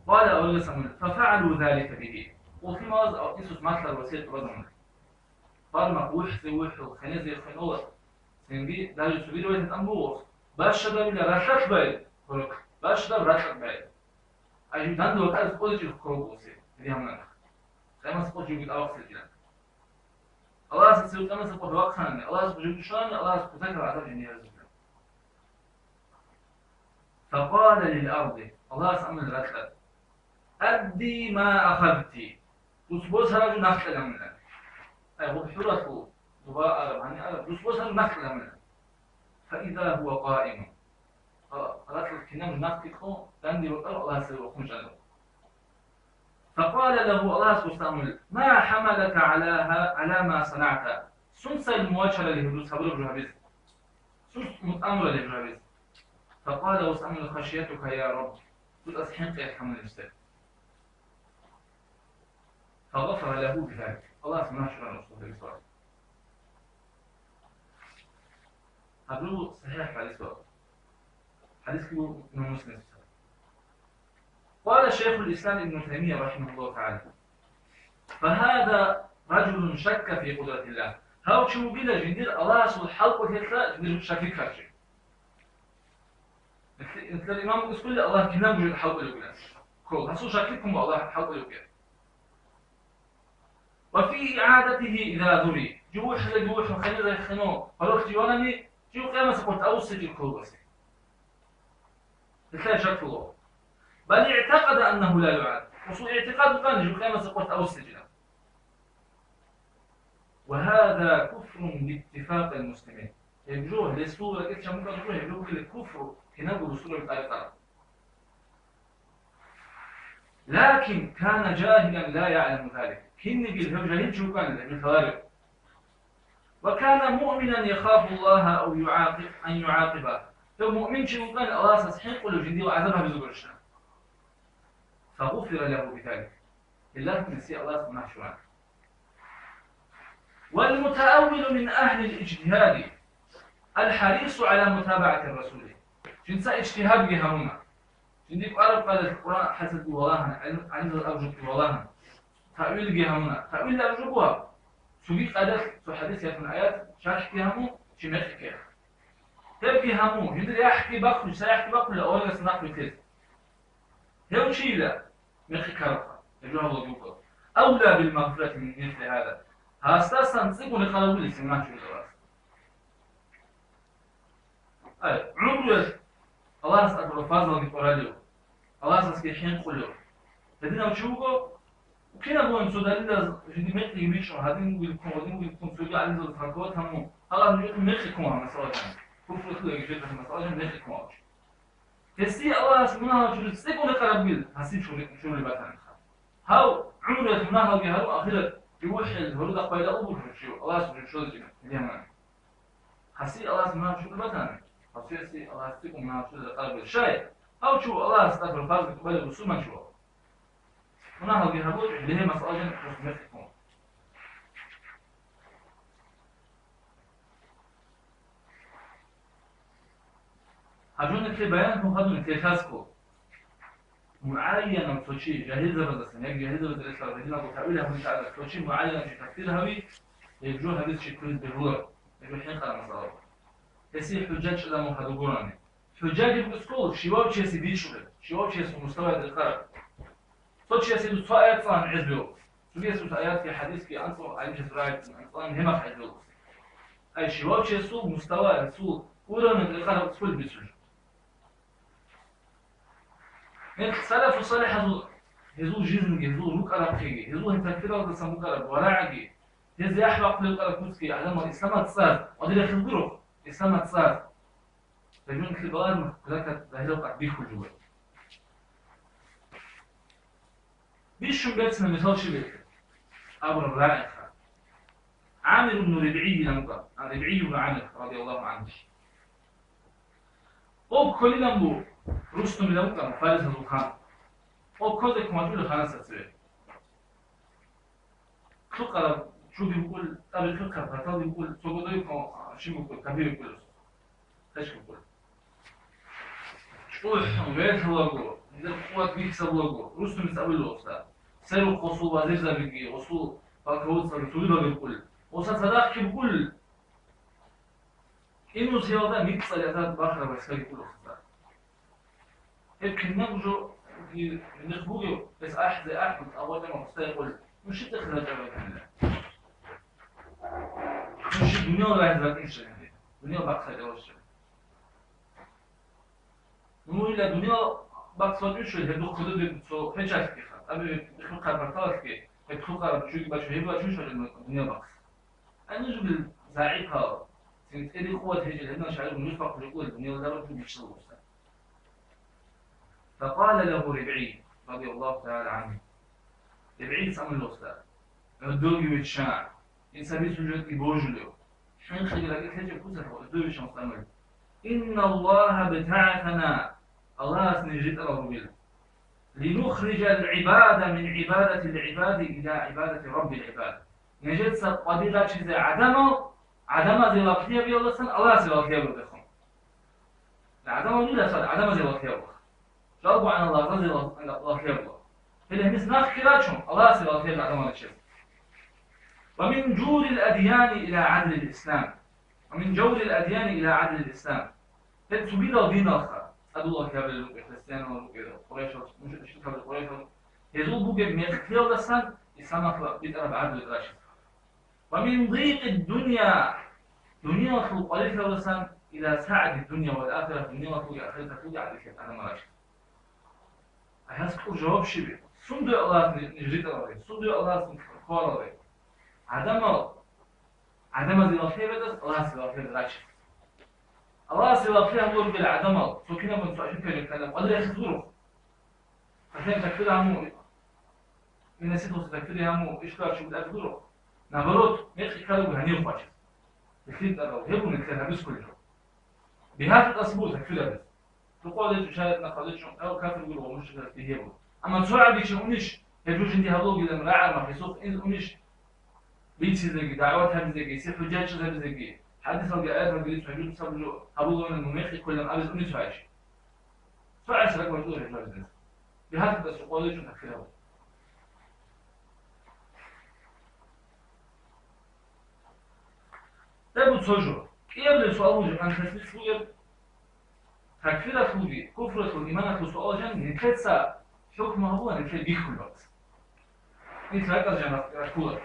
قال أولياء سمون ففعلوا ذلك به. Улхималаз Алкьисус малъар васият базамун. Бармахъ вухӀзе вухӀул, хенезе хвенола. Цинги даже цоги риваяталда тӀамбугъус. Бащадабила ралъдалъ бай, курок. Бащадаб ракьалъ бай. Ай, жив данде ватӀазе кӀоличӀел курок усе, гьедигьамунарах. Къемас къо живги тӀавахъ лъикӀилан. Аллагьас цеве къемас къо вахъанани, Аллагьас живги щванани, Аллагьас кутакаб гӀазаб жиндие гьаризабилан. فقال للأرض, Аллагьас амин ракьа: أدي ما أخذت, дус босараб жо нахъ кьеламунилан. Ай, гъуб хӀуралъул дуба араб, гьаниб араб, дус босараб нахъ кьеламунилан. فإذا هو قائم. Ха-, ракьалъ кинаб нахъги кьун, данде ватӀарав Аллагьасда вахъун чӀанав. فقال له, Аллагьас гъосда амулеб: ما حملك على ها-, على ما صنعت؟ Сунцайилан мун вачарали гьеб дус гьабураб жо гьабизе? Сунс мун тӀамурали гьеб жо гьабизе? فقال, гъосда амулеб: خشيتك يا رب. Дуда хӀинкъиялъ гьамулеб буго. فغفر له بذلك. Аллагьас мунагь чурана гъосул гьеб суал. Гьаб буго сахӀихӀ хӀадис. ХӀадисги буго имам Муслимица. قال شيخ الإسلام ابن تيمية رحمه الله تعالى: فهذا رجل شك في قدرة الله. Гьав чи вугила жиндир Аллагьасул хӀалкӀолъиялъа жиндир шаклъи ккарчи. Нилъер имам вугес ккола Аллагь кинабго жо хӀалкӀолев вугилан. Ккола, гьасул шаклъи ккун буго Аллагь хӀалкӀолев вугилан. وفي إعادته إذا ذري. Жив вухӀизеги вухӀун, хенезе хину, гьоркьов ванани, жив къиямасеб къо тӀавуссичӀел кколасе. Нилъее шаклъула. بل اعتقد أنه لا يعاد. Гъосул игӀтикъад букӀана жив къиямасеб къо тӀавуссичӀилан. وهذا كفر باتفاق المسلمين. Гьеб жо, гьесул ракӀалде чӀун букӀараб жо, гьеб жо бугила куфру, кинабго бусурбаби тӀадекъараб. لكن كان جاهلا لا يعلم ذلك. Кинниги гьев жагьилчи вукӀана, гьеб жо лъаларев. وكان مؤمنا يخاف الله أو يعاقب، أن يعاقبه. Гьев муъминчи вукӀана, Аллагьас хӀинкъулев жиндие гӀазаб гьабизе гурищ. فغفر له بذلك. Гьелдалъун гьесие Аллагьас мунагь чурана. والمتأول من أهل الاجتهاد الحريص على متابعة الرسول. Жинца ижтигьадги гьабуна. Жиндир кӀвараб къайдалъ Къуръан хӀадисалъ валагьана, гӀилм-, гӀалимзабаз абураб жо валагьана. Таъвилги гьабуна. Таъвил абураб жо буго. Цоги къайдалъ цо хӀадис яхун аят шархӀги гьабун, чи мекъи ккела. Гьебги гьабун, жиндир яхӀги бахъун, цо яхӀги бахъун, аварагас нахъ витез. Гьев чийила мекъи ккарабха, гьеб жо гьабулеб буго. أولى بالمغفرة من مثل هذا. Гьасдасан цӀикӀкӀун рекъараб буго лъиман чуридалас. Ай, гӀумруялъ Аллагьас тӀад фазлги къоралев, Аллагьасасги хӀинкъулев. Гьединав чи вуго, кинаб бугеб цо далилаз жиндир мекъиги бичӀчӀун, гьадин вилккун, гьадин вилккун, цоги гӀалимзабаз хӀакъалъ гьамун, гьалаб жо мекъи ккун гьаб масала жан. Куфрулъ ва ижтигьад масала жан мекъи ккун гьаб чи. Гьесие Аллагьас мунагьал чуризе цӀикӀкӀун рекъараб буго, гьасие чури-, чурулеб батани. Гьав гӀумруялъ мунагьалги гьарун, ахират жив вухӀел гьоркьоб пайда буго чи, Аллагьас жив щоличӀеб гьединан. Гьасие Аллагьас мунагьал чуризе батани, гьасие Аллагьас цӀикӀкӀун мунагьал чуризе рекъараб буго. Щай? Гьав чи Аллагьас тӀад фазлги къубалев бусурман чи вуго. Мунагьалги гьабулеб, гьеб масала жан мекъи ккун. Гьаб жо нилъее баян гьабун, нилъее лъазе ккола. МугӀайянав цо чи, жагьилзабаздасан, яги жагьилзабазда релълъарав, гьединабго таъвил гьабулев чагӀазда, цо чи мугӀайянав чи такфир гьави, гьеб жо гьабизе чи кколеб бегьуларо, гьеб жо хӀинкъараб масала. Гьесие хӀужжат чӀезабун хадур гурони. ХӀужжаги букӀине ккола, щивав чиясе бичӀчӀулеб, щивав чиясул мустава рекъараб. Цо чиясе дус цо аят цӀалан гӀезабе вуго. Цогиясе дус аятги хӀадисги анцӀго гӀалимчияс рагӀичӀин анцӀалан гьеб мехалъ гӀезабе вуго. Ай, щивав чиясул мустава, гьесул уровень рекъараб цо бицунеб жо. Гьеб салафу салихӀазул, гьезул жизньги, гьезул рукӀа-рахъиги, гьезул гьеб такфиралдасан букӀараб варагӀги, гьез яхӀ бахъулеб букӀараб куцги, гӀадамал исламалде цӀар, гьадин рехилгуро, исламалде цӀар. Гьеб жо нилъее балагьун, гьелъул загьиралда тӀад бихьулеб жо. Бищун берцинаб мисал щиб гьеб? Абураб рагӀиха. ГӀамир ибн РибгӀийилан вукӀана, а, РибгӀий ибн ГӀамир, радияллагьу гӀангьу. Гъов кколилан буго, Рустумилан вукӀана, фарисазул хан. Гъов ккозе ккун вачӀуна ханасда цеве. Лъукъараб чуги букӀуна, тӀаде лъукъараб паталги букӀуна, цо годой ккун, а, щиб букӀуна, капир букӀуна, хъеч букӀуна. ЧӀухӀ верлъулаго, гьезул къуват бихьизабулаго, Рустумица абула гъосда. Церухъ гъосул вазирзабиги, гъосул полководцаби, цогидалги букӀуна. Гъосда цадахъги букӀуна. Инусиялда микьцӀали азар бахараб войскаги букӀуна гъосда. Гьеб кинабго жо, гьеб бугев, гьес ахӀизе ахӀун, тӀагъватӀа гъосда гьикъула: «Нуж щиб цӀехе рачӀарал гьанила? Нуж щиб дуниял рагьизе рачӀунищ гьанила? Дуниял бахъ рачӀаралищ?» Ну, ила дуниял бахъ вачӀунищ, гьеб духъ кодобе цо гьечалъги ха, абе бихьухъа парталалъги, гьеб лъукъараб чуги бачун, гьеб бачунищ вачӀун дуниял бахъ. Ай нуж бил загӀипал, цин тӀеде къуват гьечӀел, гьеб наш гӀалим нуж бахъулеб дуниял дараб жо бихьизабуса. فقال له ربعي رضي الله تعالى عنه. РибгӀийица амулев гъосда: «ГӀодовги вичча, инсабицун жодги божулев. ХӀинкъиги ракӀи лъечӀеб куцалъ гӀодовги вичча», гъосда амулев. «إن الله ابتعثنا», Аллагьас ниж ритӀарал ругел. «لنخرج العباد من عبادة العباد إلى عبادة رب العباد». Нижеца къватӀир рачизе гӀадамал, гӀадамазе лагълъиябиялдасан Аллагьасе лагълъиябиялдехун. ГӀадамал дуда сад гӀадамазе лагълъиябула. ЖалгогӀанал лагъзазе лагъ-, лагълъиябула. Гьеле гьениса нахъги рачун, Аллагьасе лагълъияб гӀадамал рачез. «ومن جور الأديان إلى عدل الإسلام. ومن جور الأديان إلى عدل الإسلام». Гьеб цогидал диналха, цӀадул лагълъиябилел рукӀе, христианал рукӀе, къурайшал, мушрикзабил къурайшал, гьезул бугеб мекълъиялдасан исламалъ битӀараб гӀадлу рачизе. «ومن ضيق الدنيا», дуниялалъул къварилъиялдасан, «إلى سعة الدنيا والآخرة», дуниялалъулги ахираталъулги гӀадиллъи гӀадамал рачизе. Гьас кьур жаваб щибе? Сундуе Аллагьас ниж ритӀаралде? Сундуе Аллагьас ниж хваралде? ГӀадамал, гӀадамазе лагълъияб бетӀас Аллагьасе лагълъиялде рачизе. Аллагьасе лагълъи гьабулел гӀадамал, цо кинабун цо ашуккаги ккана, къвалир яхиз гуро. Гьалъан такфир гьаму, минасидалъуса такфир гьаму, ишкарчи бутӀаги гуро. Наоборот, мекъи ккарабго гьанив хъвачиз. Бихьинтарал, гьеб буго нилъер гьабиз кколел жо. Бигьа-хӀатӀас буго такфир гьабиз. Рукъове чӀун, шаригӀат нахъа чӀун, гьев кафир гуро ва мушрик гьев буго. Амма цо гӀаги чи унищ, гьеб жо жинди гьабулгилан рагӀарма, гьесухъ ин унищ, бицизеги, дагӀват гьабизеги, гьесие хӀужжатчӀезабизеги, хӀадисалги аяталги рицун гьеб жо гьабулгилан мун мекъи кколилан абиз унищ цо гӀаги чи. Цо гӀаги ракӀ вачӀула гьеб жо гьабизе. Бигьа-хӀатӀас рукъове чӀун такфир гьабиз. Гьеб буго цо жо. КӀиабилеб суал буго, жакъа нилъеца бицун бугеб, такфиралъулги, куфралъул, иманалъул суал жаниб, нилъеца хӀукму гьабула, нилъер бихьулеб бакӀас. Нилъ ракӀалде жаниб рахула.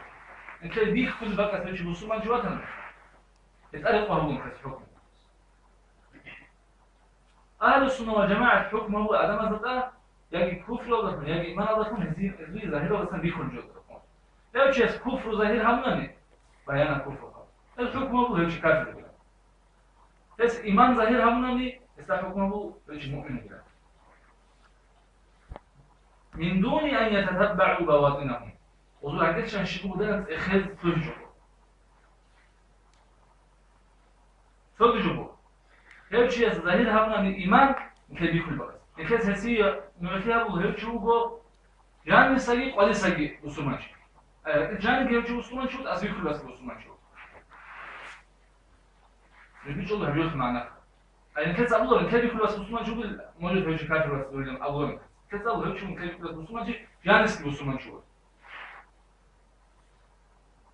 Нилъер бихьулеб бакӀас гьев чи бусурманчи ватани, гьеб тӀаде къо гьабула нилъеца хӀукму. Агьлу-сунна ва жамагӀат хӀукму гьабула гӀадамазда тӀад, яги куфралдалъун, яги иманалдалъун, гьезие, гьезие загьиралдасан бихьулеб жо. Гьев чияс куфру загьир гьабунани, баяна куфру гьаб, гьес хӀукму гьабула гьев чи кафир вугилан. Гьес иман загьир гьабунани, гьесда хӀукму гьабула гьев чи муъмин вугилан. من دون أن يتتبعوا بواطنهم. Гьезул ракӀалдасан щиб бугеб цӀехез лъугьинчӀого. Цоги жо буго. Гьев чияс загьир гьабунани иман, нилъер бихьулеб бакӀас. Нилъеца гьесие нугӀлъи гьабула гьев чи вуго жанисаги къвалисаги бусурманчи. Э, жаниги гьев чи бусурманчи вуго, тӀасабихьулеб бакӀасги бусурманчи вуго. Гьеб бичӀчӀулеб гьеб жо магӀна. Ай, нилъеца абула, нилъер бихьулеб бакӀас бусурманчи вугил, может, гьев чи кафир вугилан абула. Нилъеца абула, гьев чи нилъер бихьулеб бакӀас бусурманчи, жанисги бусурманчи вуго.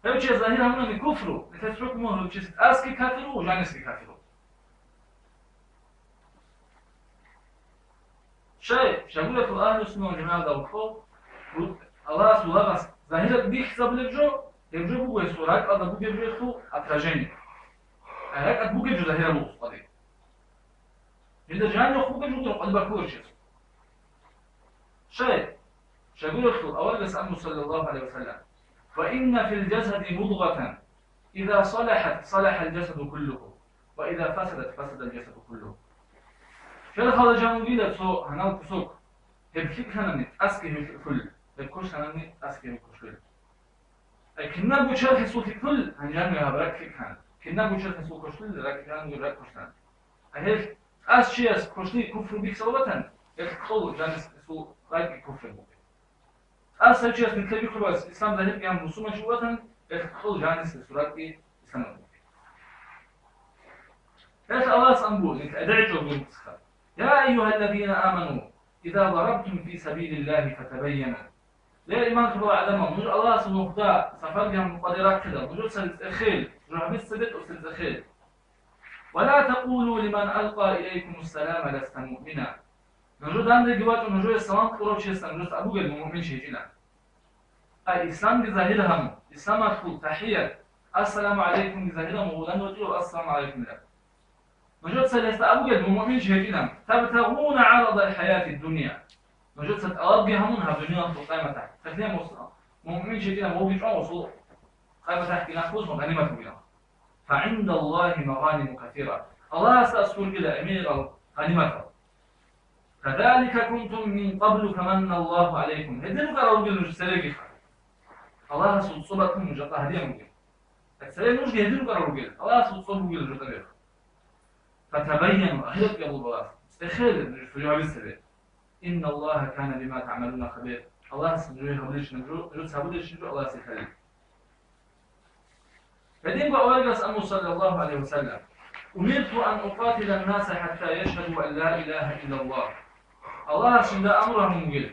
Гьев чи загьир гьабунани куфру, нилъер хӀукму гьев чи тӀасги кафиру, жанисги кафиру. Щай, шагьуралъул агьлу-сунна ва жамагӀаталда вукӀо, Аллагьасул лагъас загьиралъ бихьизабулеб жо, гьеб жо буго гьесул ракӀалда бугеб жо гьесул отражение. Ай, ракӀалда бугеб жо загьир гьабула къватӀибе. Жинда жанив бугеб жо гуро къватӀибе баккуларищ гьесул. Щай, шагьуралъул аварагас амру, саллаллагьу гӀалайгьи ва саллам: «وإن في الجسد مضغة إذا صلحت صلح الجسد كله وإذا فسدت فسد الجسد كله». Хиралъ жанивила цо гьанал кусок, гьеб лъикӀлъанани тӀасги гьеб лъикӀлъулел, гьеб квешлъанани тӀасги гьеб квешлъулел. Ай, кинабго черхалъул лъикӀлъул гьанжан гьаб ракӀ лъикӀлъан. Кинабго черхалъул квешлъул ракӀ жанго ракӀ квешлъан. Ай, гьел тӀас чияс квешлъи куфру бихьизабатан, гьел кьол жанисул ракӀги куфру бугеб. ТӀаса чияс нилъер бихьулеб ислам загьирги гьабун мусулманчи ватан, гьел кьол жанисул ракӀги исламалъ бугеб. Гьел Аллагьас ан буго, нилъ гӀедегӀичӀого гурцха: «Я айюгьаллазина аману, иза дарабтум фи сабилиллагьи фатабайяну». Ле, иман лъурал гӀадамал, нуж Аллагьасул нухда сапарги гьабун къваде рахъила, нужецаги цӀехел, жугьбицаги бетӀусел цӀехел. «Ва ла такъулу лиман алкъа илайкумус салама ласта муъмина». Нужер данде вачӀун нужее салам кьурав чиясда нужеца абугел, мун муъминчи гьечӀилан. Ай, исламги загьир гьабун, исламалъул тахӀият, ассаламу гӀалайкумги загьир гьабун, гъулан вачӀурав ассаламу гӀалайкумилан. Нужеца гьесда абугел, мун муъминчи гьечӀилан, «табтагъуна гӀарадал хӀаяти дунья». Нужеца тӀалабги гьабун гьаб дуниялалъул къиматалъ. Цалъие мус-, мун муъминчи гьечӀилан вовги чӀван, гъосул къиматалъги нахъ бузун гъанимат бугилан. «Фа гӀиндаллагьи магъаниму касира». Аллагьасда аскӀургила гӀемерал гъаниматал. «Казалика кунтум мин къаблу фаманналлагьу гӀалайкум». Гьедин рукӀарал ругел нуж цереги. Аллагьасул цӀоб батун нуж жакъа гьадиян бугел. Цере нужги гьедин рукӀарал ругел. Аллагьасул цӀоб бугел жакъа бер. «Фатабайяну», ахират кьабул балагь. ЦӀехе нуж суюгьабиз цебе. «Инналлагьа кана бима тагӀмалуна хабир». Аллагьас нужее гьабулелщинаб жо, жо цабулелщин жо Аллагьасе хӀалил. Гьединго аварагас амру, саллаллагьу гӀалайгьи ва саллам: «Умирту ан укъатила ннаса хӀатта яшгьаду ан ла илагьа иллаллагь». Аллагьас жинда амру гьабун бугел,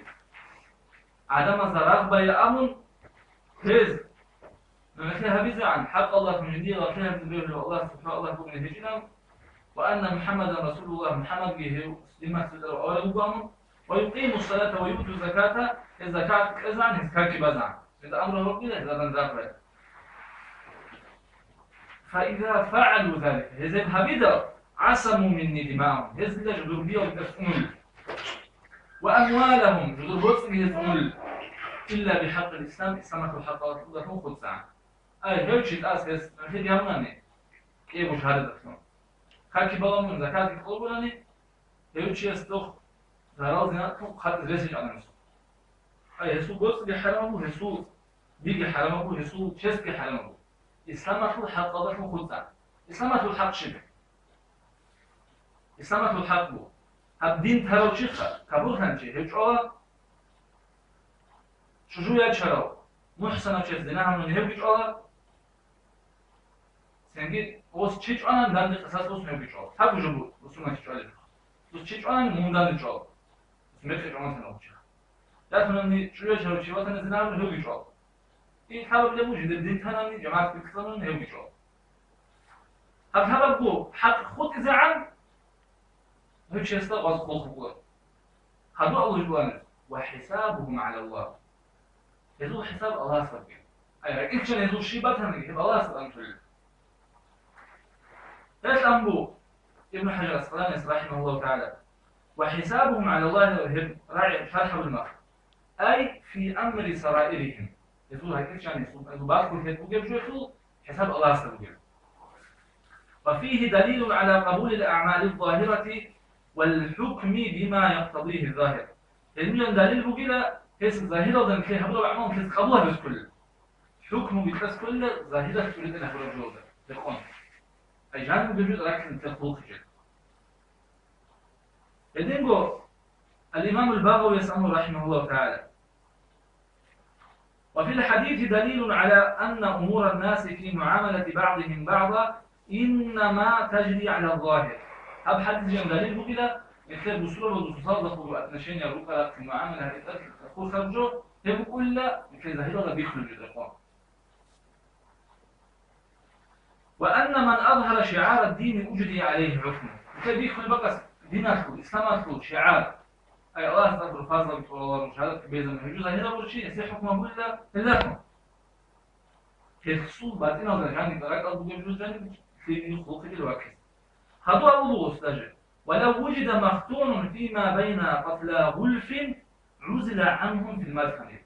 гӀадамазда рагъ бая абун, гьез нугӀлъи гьабизегӀан, хӀакъалда жиндие лагълъи гьабизе бегьулев Аллагь, субхӀа Аллагь бугин гьечӀилан, ва анна МухӀаммадан расулуллагь, МухӀаммадги гьев дин бацӀцӀадав авараг вугоан, ва юкъиму ссалата ва юъту заката, гьез закат кьезан, гьез каки базан. Гьез амру гьабугила, гьез гьадан рагъ бай. Фаиза фагӀалу залика, гьез гьеб гьабидал, гӀасаму минни димаахум, гьез дида жудур биялдас унел. Ва амвалагьум, жудур боцӀиги гьез унел. Илла бихӀакъил ислам, исламалъул хӀакъалъулъун хуцӀа. Ай, гьев чи тӀас гьес нугӀлъи гьабунани, кӀиябго шагьадаталъун. Каки баламун закатги кьолбулани, гьев чияс дохъ зарал-зиналъун хъатӀизе рес гьечӀо гӀадамасухъ. Ай, гьесул боцӀиги хӀарамабу, гьесул биги хӀарамабу, гьесул честги хӀарамабу. Исламалъул хӀакъалдалъун хуцӀа. Исламалъул хӀакъ щиб? Исламалъул хӀакъ буго, гьаб дин тарав чиха, капурлъанчи, гьев чӀвала, чӀужу ячарав, мухӀсанав чияс зина гьабуни, гьевги чӀвала, цинги гъос чи чӀванани данде къисас босун гьевги чӀвала. Гьаб жо бу-, бусурманчи чӀвалеб. Дус чи чӀванани мун данде чӀвала. Дус мекъи чӀванлъана гъов чи. Ятунани чӀужу ячарав чи ватани зина гьабуни, гьевги чӀвала. И лъабабилеб буго, жиндир дин танани, жамагӀат бихьизабуни, гьевги чӀвала. Гьаб лъабабго хӀакъ хутӀизегӀан, гьев чиясда гъоз хъулухъ букӀуна. Гьадур Аллагь жугьанас: «Ва хӀисабугьум гӀалаллагь». Гьезул хӀисаб Аллагьас букӀин. Ай, ракӀилчӀан гьезул щиб батаниги, гьеб Аллагьас букӀин. Гьелъ ан бу Ибн ХӀажар Аскъаланияс, рахӀимагьуллагьу тагӀала: «Ва хӀисабугьум гӀалаллагь», гьеб рагӀи шархӀ гьабулеб мехалъ, ай, фи амри сараиригьим. Гьезул гьакӀилчӀан, гьезул, гьезул балъголъиялъ бугеб жоялъул хӀисаб Аллагьасда бугеб. Ва фигьи далилун гӀала къабулил агӀмализ-загьирати вал хӀукми бима якътадигьи-з-загьир. Гьелъул далил бугила, гьес загьиралда нилъее гьабураб гӀамал нилъеца къабул гьабизе кколел. ХӀукмуги кьезе кколила, загьиралъ цӀури-тӀад гьабураб жоялда рекъон. Ай, жан бугеб жо раккилан нилъер хъулухъ гьечӀел. Гьединго ал-Имамул Багъавияс абуна, рахӀимагьуллагьу тагӀала: «Ва фил хӀадиси далилун гӀала анна умуран наси фи мугӀамалати багӀдигьим багӀда иннама тажри гӀала загьир». Гьаб хӀадисалъ далил бугила, нилъер бусурбабазул цоцазда буго отношение, рукӀа-рахъин, мугӀамала гьарикьа хурхараб жо, гьеб букӀунила нилъер загьиралда бихьулеб жо рекъон. «Ва анна ман азгьара шигӀара дини ужрия гӀалайгьи хӀукму». Нилъер бихьулеб бакӀас диналъул, исламалъул шигӀар, ай, Аллагьас тӀад руфазаби тӀураларун, шагьадатги безарун гьечӀо загьирабурчи, гьесие хӀукму гьабулила гьелдалъун. Гьесул батӀиналда жаниб ракӀалда бугеб жо жаниб лъиги хъулухъ гьечӀел ваккизе. Гьадур абулеб буго даже: «Ва лав вужида махтунун фима байна къатла гъулфин гӀузила гӀангьу фил мадхали».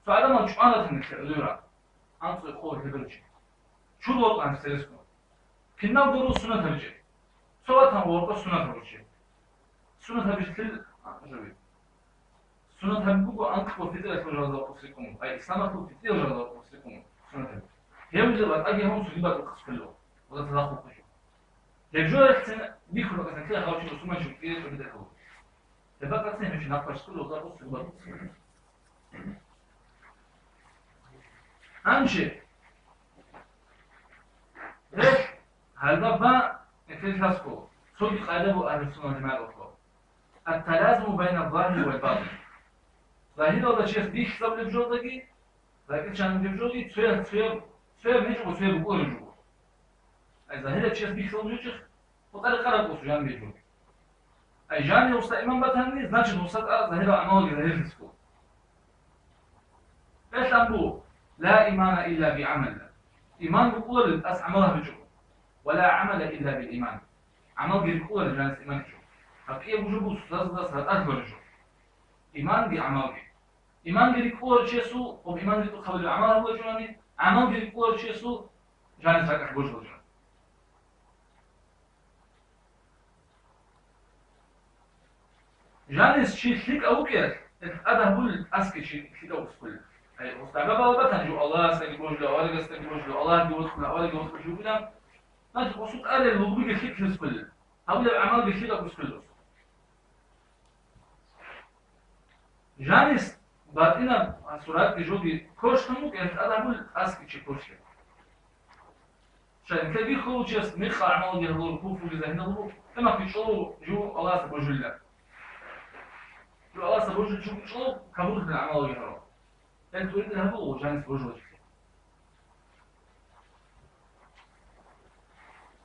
Цо гӀадамал чӀванатани лъугӀлура. АнцӀго къо гьеб чи. Чур вокьана цересго. Киналго руго сунат гьабичӀеб. Цо ватан вокьа сунат гьабичӀеб. Сунат гьабичӀеб лъил, а, жави. Сунат гьаб буго анкьго фитӀиялъул жалда вокьулъ рекъон. Ай, исламалъул фитӀиял жалда вокьулъ рекъон. Гьев ил ватӀаги гьавун цоги бакӀ рукъас кколев, ва тазахъулъ кколев. Гьеб жо рехцин бихьуларкъасан ккела гьав чи мусулманчи вукӀине тӀубитӀа кколев. Гьеб бакӀацин гьев чи нахъ бачӀ кколев, ва тазахъулъ цоги бакӀ рукъас кколев. Гьанже, гьел гьалда ба экеллъасго, цоги къайда бу агьлу сунна жамагӀаталъул. Ат-талазуму байна загьир вал батин. Загьиралда чияс бихьизабулеб жолдаги, ракӀил чанаб жоги, цояб, цояб, цояб гьечӀого, цояб букӀунареб жого. Ай загьирал чияс бихьизабулеб жо чи, гьоркьоб ракӀалда ккола жаниб жо. Ай жаниве гъосда иман батани, значит, гъосда тӀад загьирал гӀамалги загьирлъизе ккола. Гьелъан буго: «Ла имана илла би гӀамал». Иман букӀуларел тӀаса гӀамал гьабичӀого. «Ва ла гӀамала илла бил иман». ГӀамалги рикӀкӀуларел жаниса иман гьечӀого. Гьаб кӀиябго жо буго цоцазда сардарлъуларел жо. Иманги гӀамалги. Иманги рикӀкӀуларев чиясул, гьеб иман ритӀухъ гьабулеб гӀамал гьабулебчӀони, гӀамалги рикӀкӀуларев чиясул жанис ракӀалъ божулеб жо. Жанис чи лъикӀав вукӀиялъ, гьеб тӀад гьабулел тӀасги чи лъикӀав укӀине ккола. Ай, гъос дагӀба балеб батани жо Аллагьасдаги божулев, аварагасдаги божулев, Аллагьги вокьулев, аварагги вокьулев жо вукӀилан, значит, гъосул тӀадаб лугбуги лъикӀлъизе ккола. Гьабулеб гӀамалги лъикӀаб укӀине ккола. Жанис батӀинаб суратги жоги квешлъун вукӀиялъ тӀад гьабулел тӀасги чи квешлъи. Щай, нилъер бихьулев чияс мекъал гӀамалги гьабулеб, куфруги загьирлъулеб, гьеб мехалъги чӀолев жо Аллагьасда божулила. Жо Аллагьасда божулев чи чӀолев капурхъан гӀамалги гьабулев. Гьел цӀуйдал гьабулеб жанис божулев чилъи.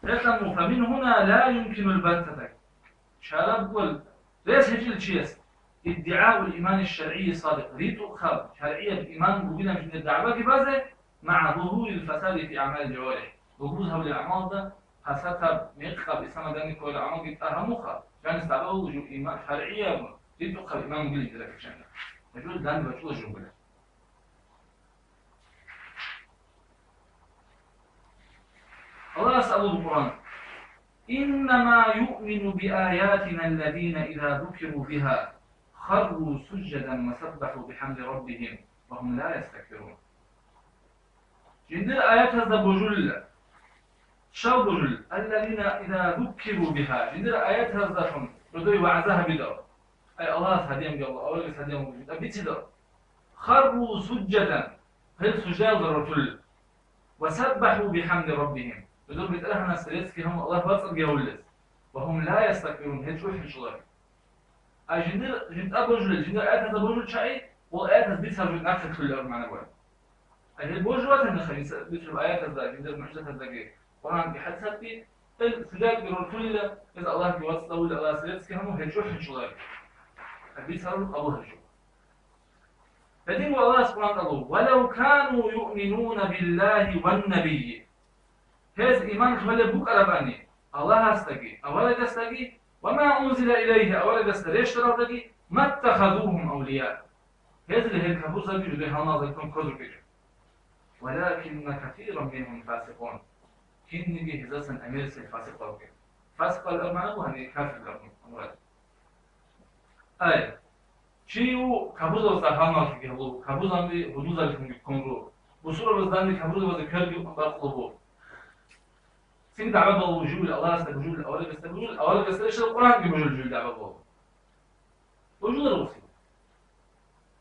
Гьелъан, «Фамин гьуна ла юмкинул баттата». Чараб гьел рес гьечӀел чияс, иддигӀаул имани шаргӀийи садикъ, ритӀухъаб шаргӀияб иман бугилан жиндир дагӀбаги базе, магӀа зугьурил фасади фи агӀмалил жаварихӀ, бугбуз гьабулеб гӀамалда пасатаб, мекъаб, исламалда данде кколел гӀамалги тӀагӀамуха, жанис дагӀба буго жо иман, шаргӀияб, ритӀухъаб иман бугилан жиндир ракӀалда. Гьеб жо данде бачӀула жо бугилан. Аллагьас абулеб Къуръан: «Иннама юъмину биаятина аллазина иза зукиру биха, харру сужжадан ва саббаху бихамди раббихим, ва гьум ла ястакбирун». Жиндир аятазда божулила. Щал божулел? Аллазина иза зукиру биха. Жиндир аятаздалъун додое вагӀза гьабидал. Ай, Аллагьас гьадиянги Аллагь, аварагас гьадиянги жинда бицидал. Харру сужжадан. Гьел суждаялда рортулел. Ва саббаху бихамди раббихим. Додор БетӀергьанасда реццги гьабун Аллагь бацӀцӀадги гьавулел. Ва гьум ла ястакбирун, гьел чӀухӀичӀоларо. Ай жиндир, жинда божулел, жиндир аятазда божулел чагӀи, гъол аятаз бицараб жо нахъе кколел абун магӀна буго. Ай гьел божулел ватани, бицараб аятазда, жиндир мугӀжизатаздаги, Къуръанги хӀадисалдаги, гьел суждаялда рортулила, гьез Аллагьги вацӀцӀадавулила, Аллагьас реццги гьабун, гьел чӀухӀичӀоларо. Ай бицараб къабул гьабичӀо. Гьединго Аллагьас Къуръан тӀад абула: «Ва лав кану юъминуна биллагьи ван набийи». Гьез иман лъолеб букӀарабани Аллагьасдаги, аварагасдаги, ва ма унзила илайгьи, аварагасда рещтӀаралдаги, маттахазугьум авлия. Гьезул гьел капурзаби жуде гьалмагъзабилъун ккозарищ? Валакинна касиран мингьум фасикъун. Кинниги гьезасан гӀемерисел фасикъал ругел. Фасикъал абураб магӀна буго гьаниб кафирлъун мурад. Ай, чи ву капурзабазда гьалмагълъиги гьабу, капурзаби гьудулзабилъунги ккун ру. Бусурбабазда данде капурзабазда кверги бакъулеб бу. Цин дагӀба балеб жо вугев, Аллагьасда божулев, аварагасда божулев, аварагасда рещтӀарав, Къуръанги божулев жо вугев дагӀба балеб. Божуларев гъосие.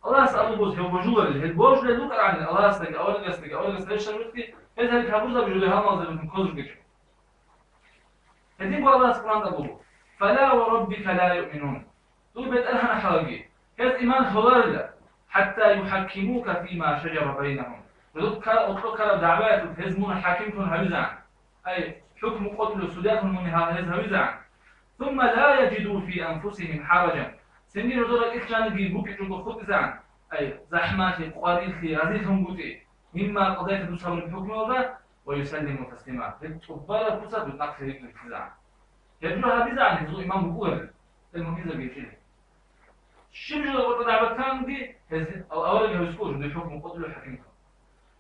Аллагьас абун буго гьев божуларел, гьел божулел рукӀарани Аллагьасдаги аварагасдаги, аварагасда рещтӀарав рукӀги, гьез гьел капурзаби жуде гьалмагълъун ккозарищ? Гьединго Аллагьас Къуръан тӀад абула: «Фала ва раббика ла юъминун». Дур БетӀергьан хӀалаги, гьез иман лъоларила, «хӀатта юхӀаккимука фима шаджара байнагьум». Жодор ккараб, гьоркьор ккараб дагӀбаялъулъ гьез мун хӀакимлъун гьавизегӀан. Ай, хӀукму къотӀулев судьялъун мун гьа-, гьез гьавизегӀан. «Сумма ла яджиду фи анфусигьим хӀараджан». Цинги жодор ракӀалъ жанибги букӀинчӀого хутӀизегӀан. Ай, захӀмалъи, къварилъи, разилъунгутӀи. «Мимма къадайта», дуца гьабураб хӀукмуялда, «ва юсаллиму таслима». Гьел тӀубараб куцалъ дур нахъе рикӀкӀизегӀан. Гьеб жо гьабизегӀан гьезул иман букӀунарел, гьел муъминзабиги чӀезе. Щиб жо гъоркьа дагӀба кканги, гьез ал-, авараг гьавизе ккола жуде хӀукму къотӀулев хӀакимлъун.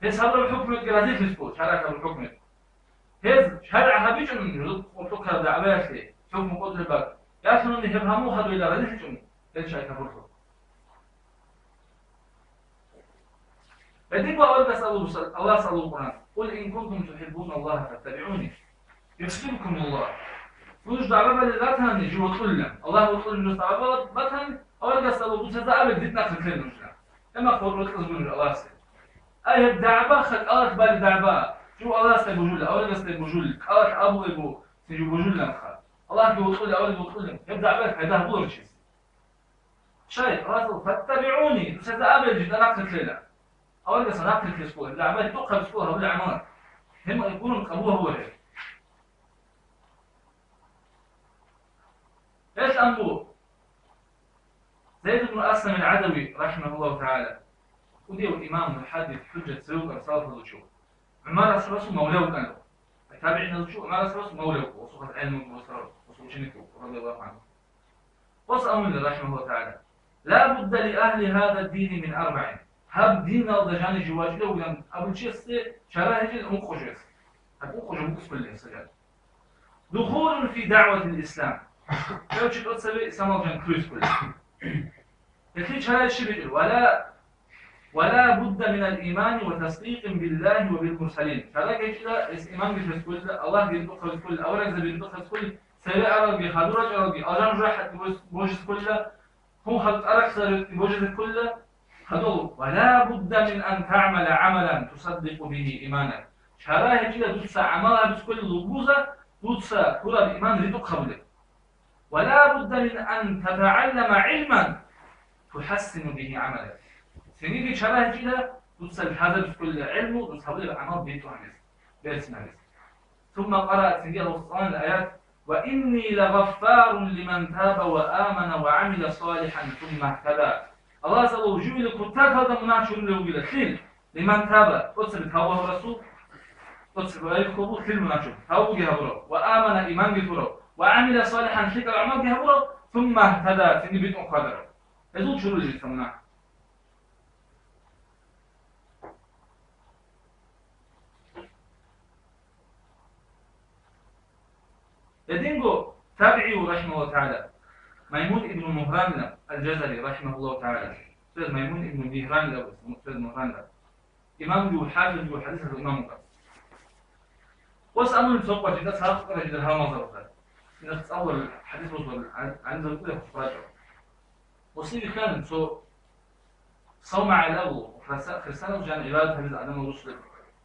Гьез гьабураб хӀукмуялдеги разилъизе ккола, шаригӀат гьабураб хӀукмуялде. Гьез шаригӀат гьабичӀони жуде къотӀулеб ккараб дагӀбаялъе хӀукму къотӀулеб бакӀ. Ялъуни гьеб гьамул хадуйилан разилъичӀони, гьел чагӀи капурлъула. Гьединго аварагас абулеб буго, Аллагьас абулеб Къуръан: «Къул ин кунтум тухӀиббуна Аллагьа фаттабигӀуни, юхӀбибкумуллагь». Нуж дагӀба балел ратани, жив вокьулилан. Аллагь вокьулев нуж дагӀба батани, аварагас абулеб буго: «Цояз абе, дида нахъе ккела нуж». Гьеб мехалъ вокьулев вуго нуж Аллагьасде. Ай, гьеб дагӀба, кӀалалъ балеб дагӀба, жив Аллагьасде божулев, аварагасде божулев, кӀалалъ абулеб буго, цин жив божулиланха. Аллагьги вокьулев, аварагги вокьулев. Гьеб дагӀбаялъ пайда гьабуларищ гьесие? Щай, Аллагьас: «ФаттабигӀуни», дуца абе, жидеда нахъе ккела. Аварагас нахъе ккелъ ккола, гьаб гьаб духъаб ккола гьабулеб гӀамал. Гьеб гурун къабул гьабула гьеб. Гьелъ амру Зайд ибн Аслам ал-ГӀадави, рахимахуллагьу тагӀала, кӀудияв имам, мухӀаддис, хӀужжат, цеве вукӀарав салафазул чӀужу. ГӀумар асхӀабасул мавла вукӀана. ТабигӀиназул чӀужу ГӀумар асхӀабасул мавла вукӀана, гъосухъа гӀелму гъосарав, гъосул ученик вукӀана, радияллагьу гӀангьу. Гъос абуна, рахимахуллагьу тагӀала: «Ла будда ли агьли гьаза дини мин арбагӀин». Гьаб диналда жанив вачӀунев вугилан абулев чиясде чара гьечӀила ункъо жо. Гьаб ункъо жо букӀине кколин сагӀат. Духулун фи дагӀватил ислам. Гьев чи тӀоцебе исламалда жанив кколин кколин. Гьелъие чара щиб гьечӀила? Ва ла, ва ла будда минал имани ва тасдикъин биллагьи ва бил мурсалин. Чара гьечӀила гьес иманги тасдикъ кколила, Аллагьги ритӀухъ гьабизе кколила, аварагзаби ритӀухъ гьабизе кколила, цеве аралги, хадур рачӀаралги, алжан-жужахӀалги божизе кколила, хун-халкъ цӀарахъ цӀарахъ божизе кколила. Гьадул, ва ла будда мин ан тагӀмала гӀамалан тусаддикъу бигьи иманак. Чара гьечӀила дуца гӀамал гьабизе кколел лугбуза дуца гьураб иман ритӀухъ гьабулеб. Ва ла будда мин ан татагӀаллама гӀилман тухӀассину бигьи гӀамалак. Цинги чара гьечӀила дуца лъазабизе кколел гӀелму дуца гьабулеб гӀамал битӀун гьабизе, берцин гьабизе. Сумма къараа, цинги гьав цӀалана аят: «Ва инни лагъаффарун лиман таба ва амана ва гӀамила салихӀан сумма гьтада». Аллагьас абула, жив кутакалда мунагь чурулев вугила. Лъил? Лиман таба, тӀоцебе тавба гьабурасул, тӀоцебе гьабураб лъил мунагь чур, тавбуги гьабурав, ва амана, иманги лъурав, ва гӀамила салихӀан, лъикӀаб гӀамалги гьабурав, сумма гьтада, цинги битӀун хьвадарав. Гьезул чурулел дица мунагь. Гьединго табигӀи, рахимахуллагьу тагӀала, Маймун ибн Мугьран ал-Жазари, рахимахуллагьу тагӀала, цояз Маймун ибн Мигьран абулеб, цояз Мугьран. Имамги ва хӀафизги ва хӀадисалъул имам вукӀана. Гъос абуна цо къватӀида цадахъ ккараб жидер гьалмагъзабазда. Гьелъ цӀалулел, хӀадис босулел гӀалимзабазда хурачӀо. Гъосие бихьана цо савмагӀалав, хриса-, христианал жан гӀибадат гьабизе гӀадамал росулел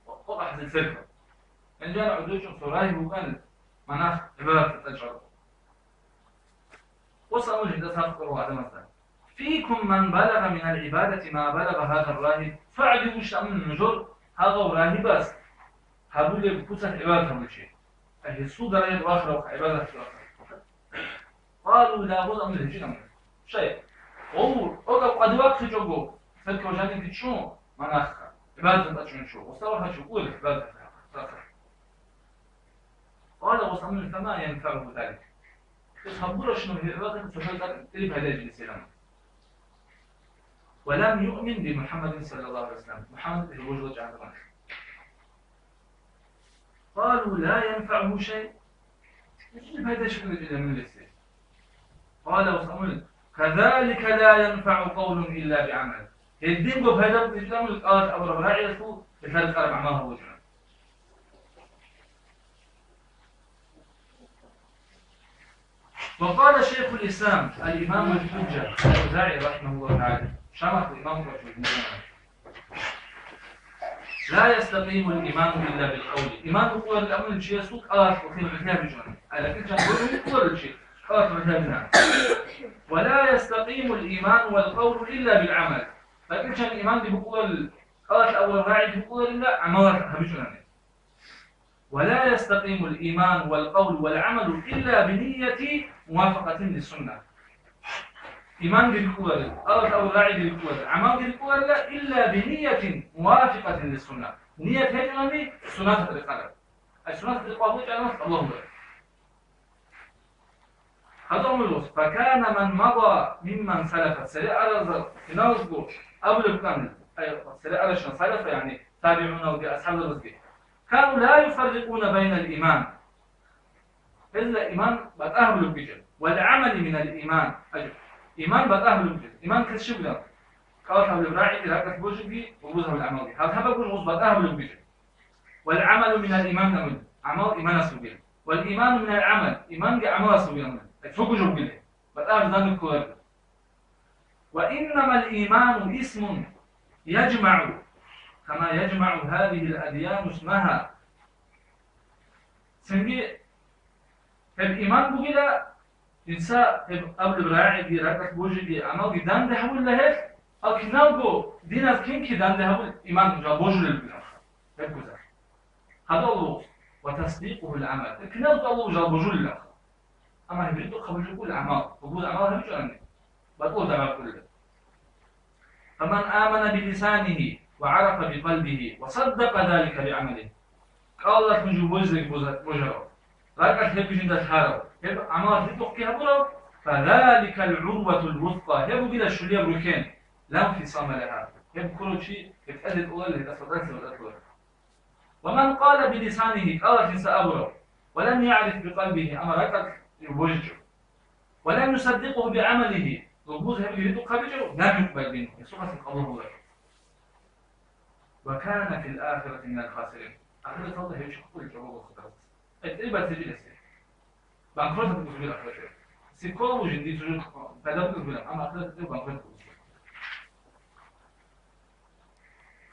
къокъа хӀазе церква. Гьанже гӀодов чӀун цо рагьиб вукӀана, монах гӀибадаталда тӀадчӀварав. Гъос абуна жинда цадахъ ккарал гӀадамазда: «Фикум ман балагъа минал гӀибадати ма балагъа гьаза ррагьиб». Цо гӀадин вугищ абуна нужер гьагъав рагьибас гьабулеб куцалъ гӀибадат гьабулев чи? Ай, гьесул даражаялда вахарав гӀибадат гьабулев. Къалу, ла, гъос абуна гьечӀин абуна. Щай? Гъов, тӀокӀаб къватӀив вахъичӀого, церквалда жаниве чӀун, монахха, гӀибадаталда тӀадчӀун чӀун, гъосда вахав чи вукӀуна гӀибадаталда. Къала, гъос абуна: «Фама янфагӀугьу залик». Гьес гьабурабщинаб гьеб гӀибадат цохӀо тӀаде пайда гьечӀила. Ва лам юъмин би МухӀаммадин саллаллагьу гӀалайгьи ва саллам, МухӀаммадалде гьев божуларев чи гьабураб. Къалу, ла янфагӀугьу шай. Гьелъие пайда щиб гьечӀила мун гьесие. Къала, гъос абуна: «Казалика ла янфагӀу къавлун илла бигӀамал». Гьединго пайда гьечӀила мун кӀалалъ абураб рагӀиялъул, гьелъ рекъараб гӀамал гьабулеб. وقال شيخ الإسلام الإمام الحجة الأوزاعي رحمه الله تعالى، Шамахъ имам вукӀарав чи вуго. لا يستقيم الإيمان إلا بالقول. Иман букӀуларила абулев чиясул кӀалалъ гӀоло гӀолеб гьечӀо. Ай, ракӀилчӀан гӀоло букӀуларев чи кӀалалъ гӀолеб гьечӀо. ولا يستقيم الإيمان والقول إلا بالعمل. РакӀилчӀан иманги букӀуларила, кӀалалъ абураб рагӀиги букӀуларила, гӀамалалъ гьабичӀони. ولا يستقيم الإيمان والقول والعمل إلا بنية موافقة للسنة. Иманги рикӀкӀуларила, кӀалалъ абураб рагӀиги рикӀкӀуларила, гӀамалги рикӀкӀуларила, إلا بنية موافقة للسنة. Ният гьечӀони суннаталъ рекъараб. Ай суннаталъ рекъараб гьечӀони Аллагьу акбар. Гьадин абулеб буго: «Факана ман мада мимман салафа», цере арал киналго абулеб букӀана, ай, цере арал салафа, яни табигӀуналги, асхӀабзабазги. «Кану ла юфаррикъуна байнал иман». Гьезда иман батӀа гьабулеб букӀинчӀо. «Вал гӀамали минал иман». Ай, иман батӀа гьабулеб букӀинчӀо. Иман касчи бугеб? кӀалалъ гьабулеб рагӀиги, ракӀалъ божиги, гъугъуз гьабулеб гӀамалги. Гьаб гьабаб гур гъуз батӀа гьабулеб бугеб. «Вал гӀамалу минал иман», абун, гӀамал иманалъул бугилан. «Вал иману минал гӀамал», иманги гӀамалалъул бугилан. Цого жо бугилан. БатӀа гьаб данде кколареб. «Ва иннамал иману исмун яжмагӀу, кама яжмагӀу гьазихил адьяну исмагьа». Цинги гьеб иман бугила, жинца гьеб абулеб рагӀиги, ракӀалъ божиги, гӀамалги данде гьабулила гьелъ, ал киналго диназ кин-кин данде гьабул иман жал божулел бугилан. Гьеб гузар. Гьадур, «ва тасдикъугьул гӀамал». Гьеб киналго Аллагь жал божулилан. Амма гьеб ритӀухъ гьабулеб буго гӀамал, гьеб гӀамал гьабичӀони, батӀулда гьабулеб. «Фаман амана билисанигьи ва гӀарафа бикъалбигьи ва саддакъа залика бигӀамалигьи». КӀалалъ жо божизеги божа-, божарав, ракӀалъ гьебги жинда лъарав, гьеб гӀамал ритӀухъги гьабурав, «фазаликал гӀурватул вусгъа», гьеб бугила щулияб рухӀен, «ла инфисама лагьа», гьеб ккурав чи гьеб тӀаде тӀоларел гьеб тӀаса тӀаса тӀаса тӀаса. «Ва ман къала билисанигьи», кӀалалъ жинца абурав, «ва лам ягӀриф бикъалбигьи», амма ракӀалъ божичӀо, «ва лам юсаддикъугьу бигӀамалигьи», гъугъуз гьебги ритӀухъ гьабичӀо, «лам юкъбал мингьу», гьесухъасан къабул гьабуларо. «Ва кана фил ахирати минал хасирин». Ахираталда гьев чи хутӀулел чӀобого хутӀарас. Э, тӀибацӀи биласе. Банкрот гьабизе бирахъалъе. Сиккола вужин, дицун пайда бугеб бирахъ, амма ахират гьев банкрот гьабизе.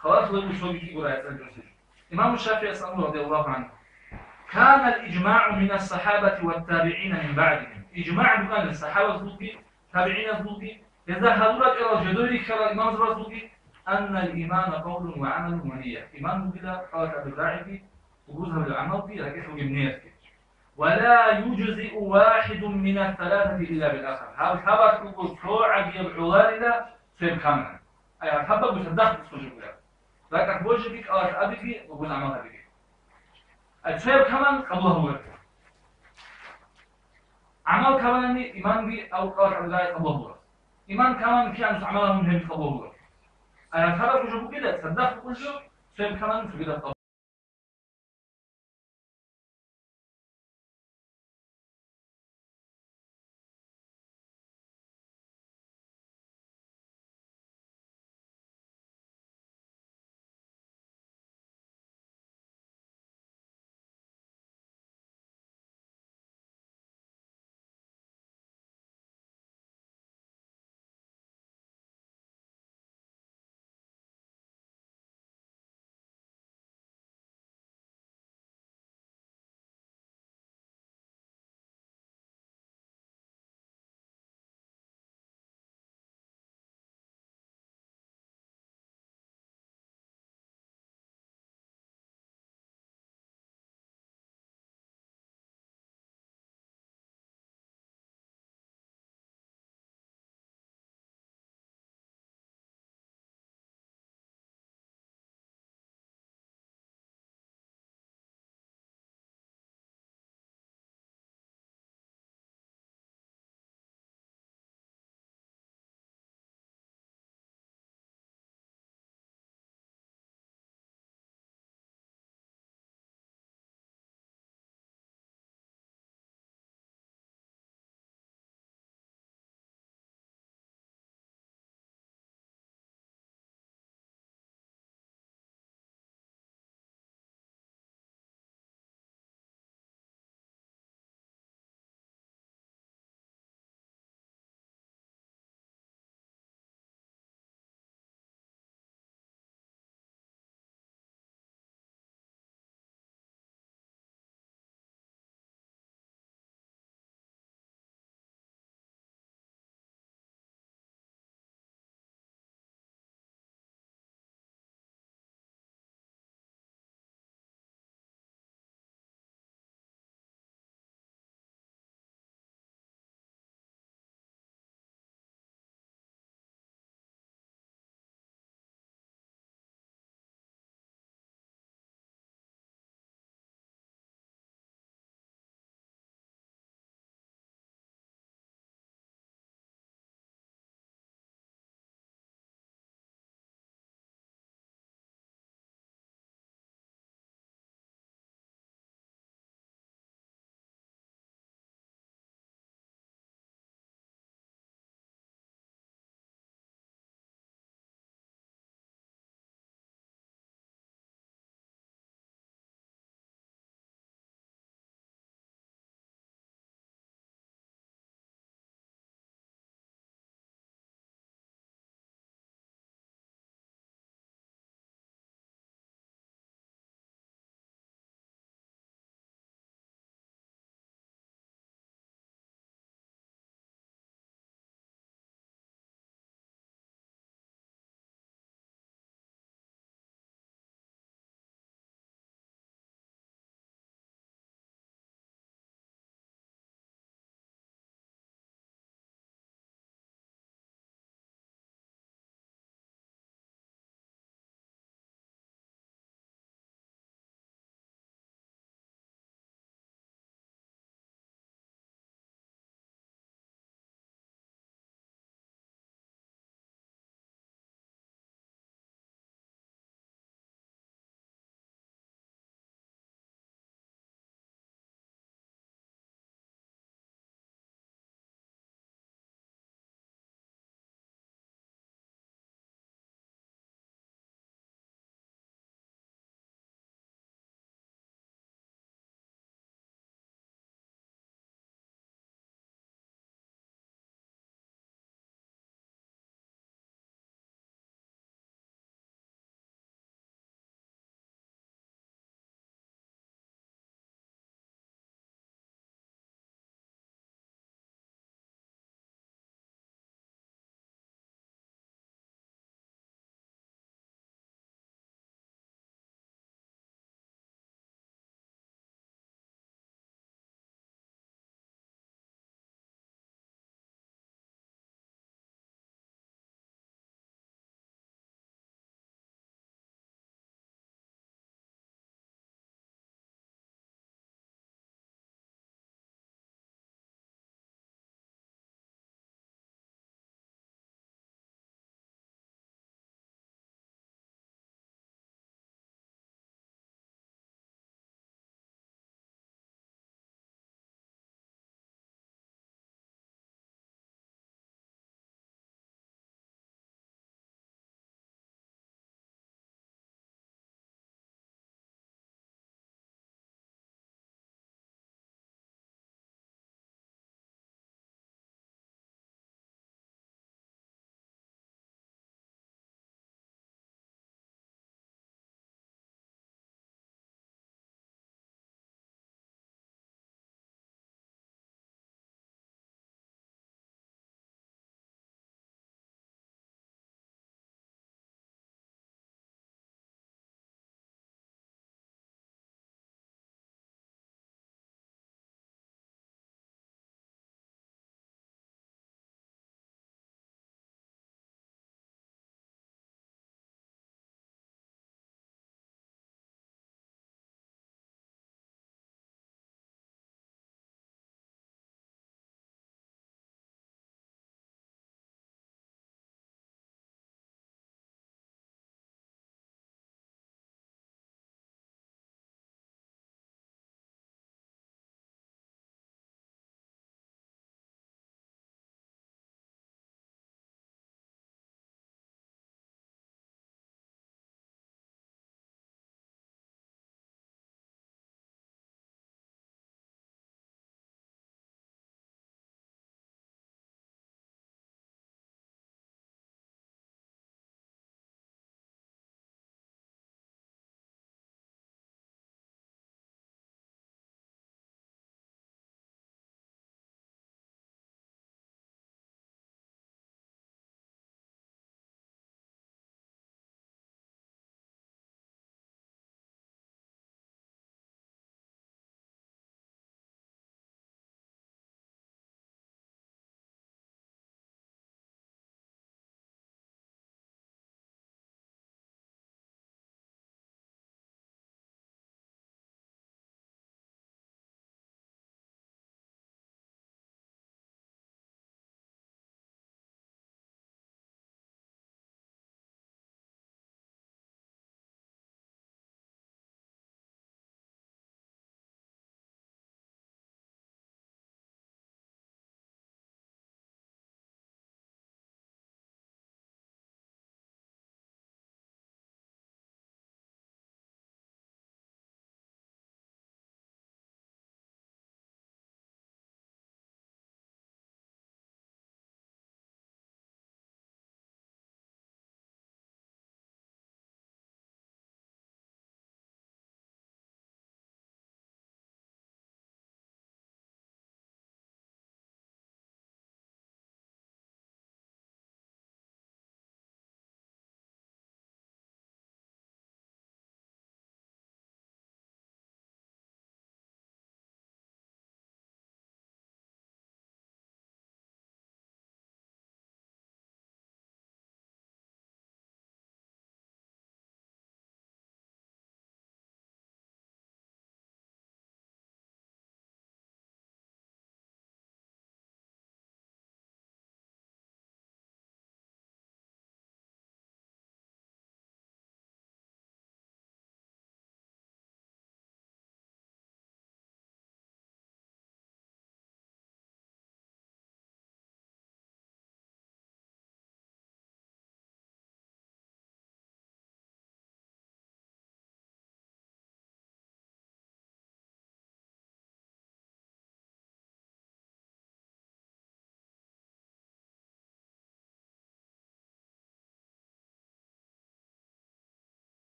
Халат лугу цоги кӀиго рагӀи цӀалчӀосел. Имам ШафигӀияс абуна, радияллагьу гӀангьу: «Канал ижмагӀу минас сахабати ват табигӀина мин баъдигьим». ИжмагӀ букӀана сахабазулги, табигӀиназулги, гьезда гьарурал кӀалал жидер рихьарал имамзабазулги, «аннал имана къавлун ва гӀамалун ва нийя». Иман бугила кӀалалъ гьабулеб рагӀиги, гъугъуз гьабулеб гӀамалги, ракӀалъ бугеб ниятги. «Ва ла южзиу вахидун минас саласати илла бил ахар». Гьаб лъабалъ буго цо гӀагияб гӀоларила цояб камана. Ай, гьаб лъабаб буса дагь бицунеб бугеб. РакӀалъ божиги, кӀалалъ абиги, гъугъуз гӀамал гьабиги. Ай, цояб каман къабул гьабуларо. ГӀамал каманани иманги ав кӀалалъ абиги къабул гьабуларо. Иман каман кигӀан гӀамал гьабун гьеб къабул гьабуларо. Ай, гьаб лъабаб жо бугила, цадахъ букӀун жо, цояб каман цогидаб къабул.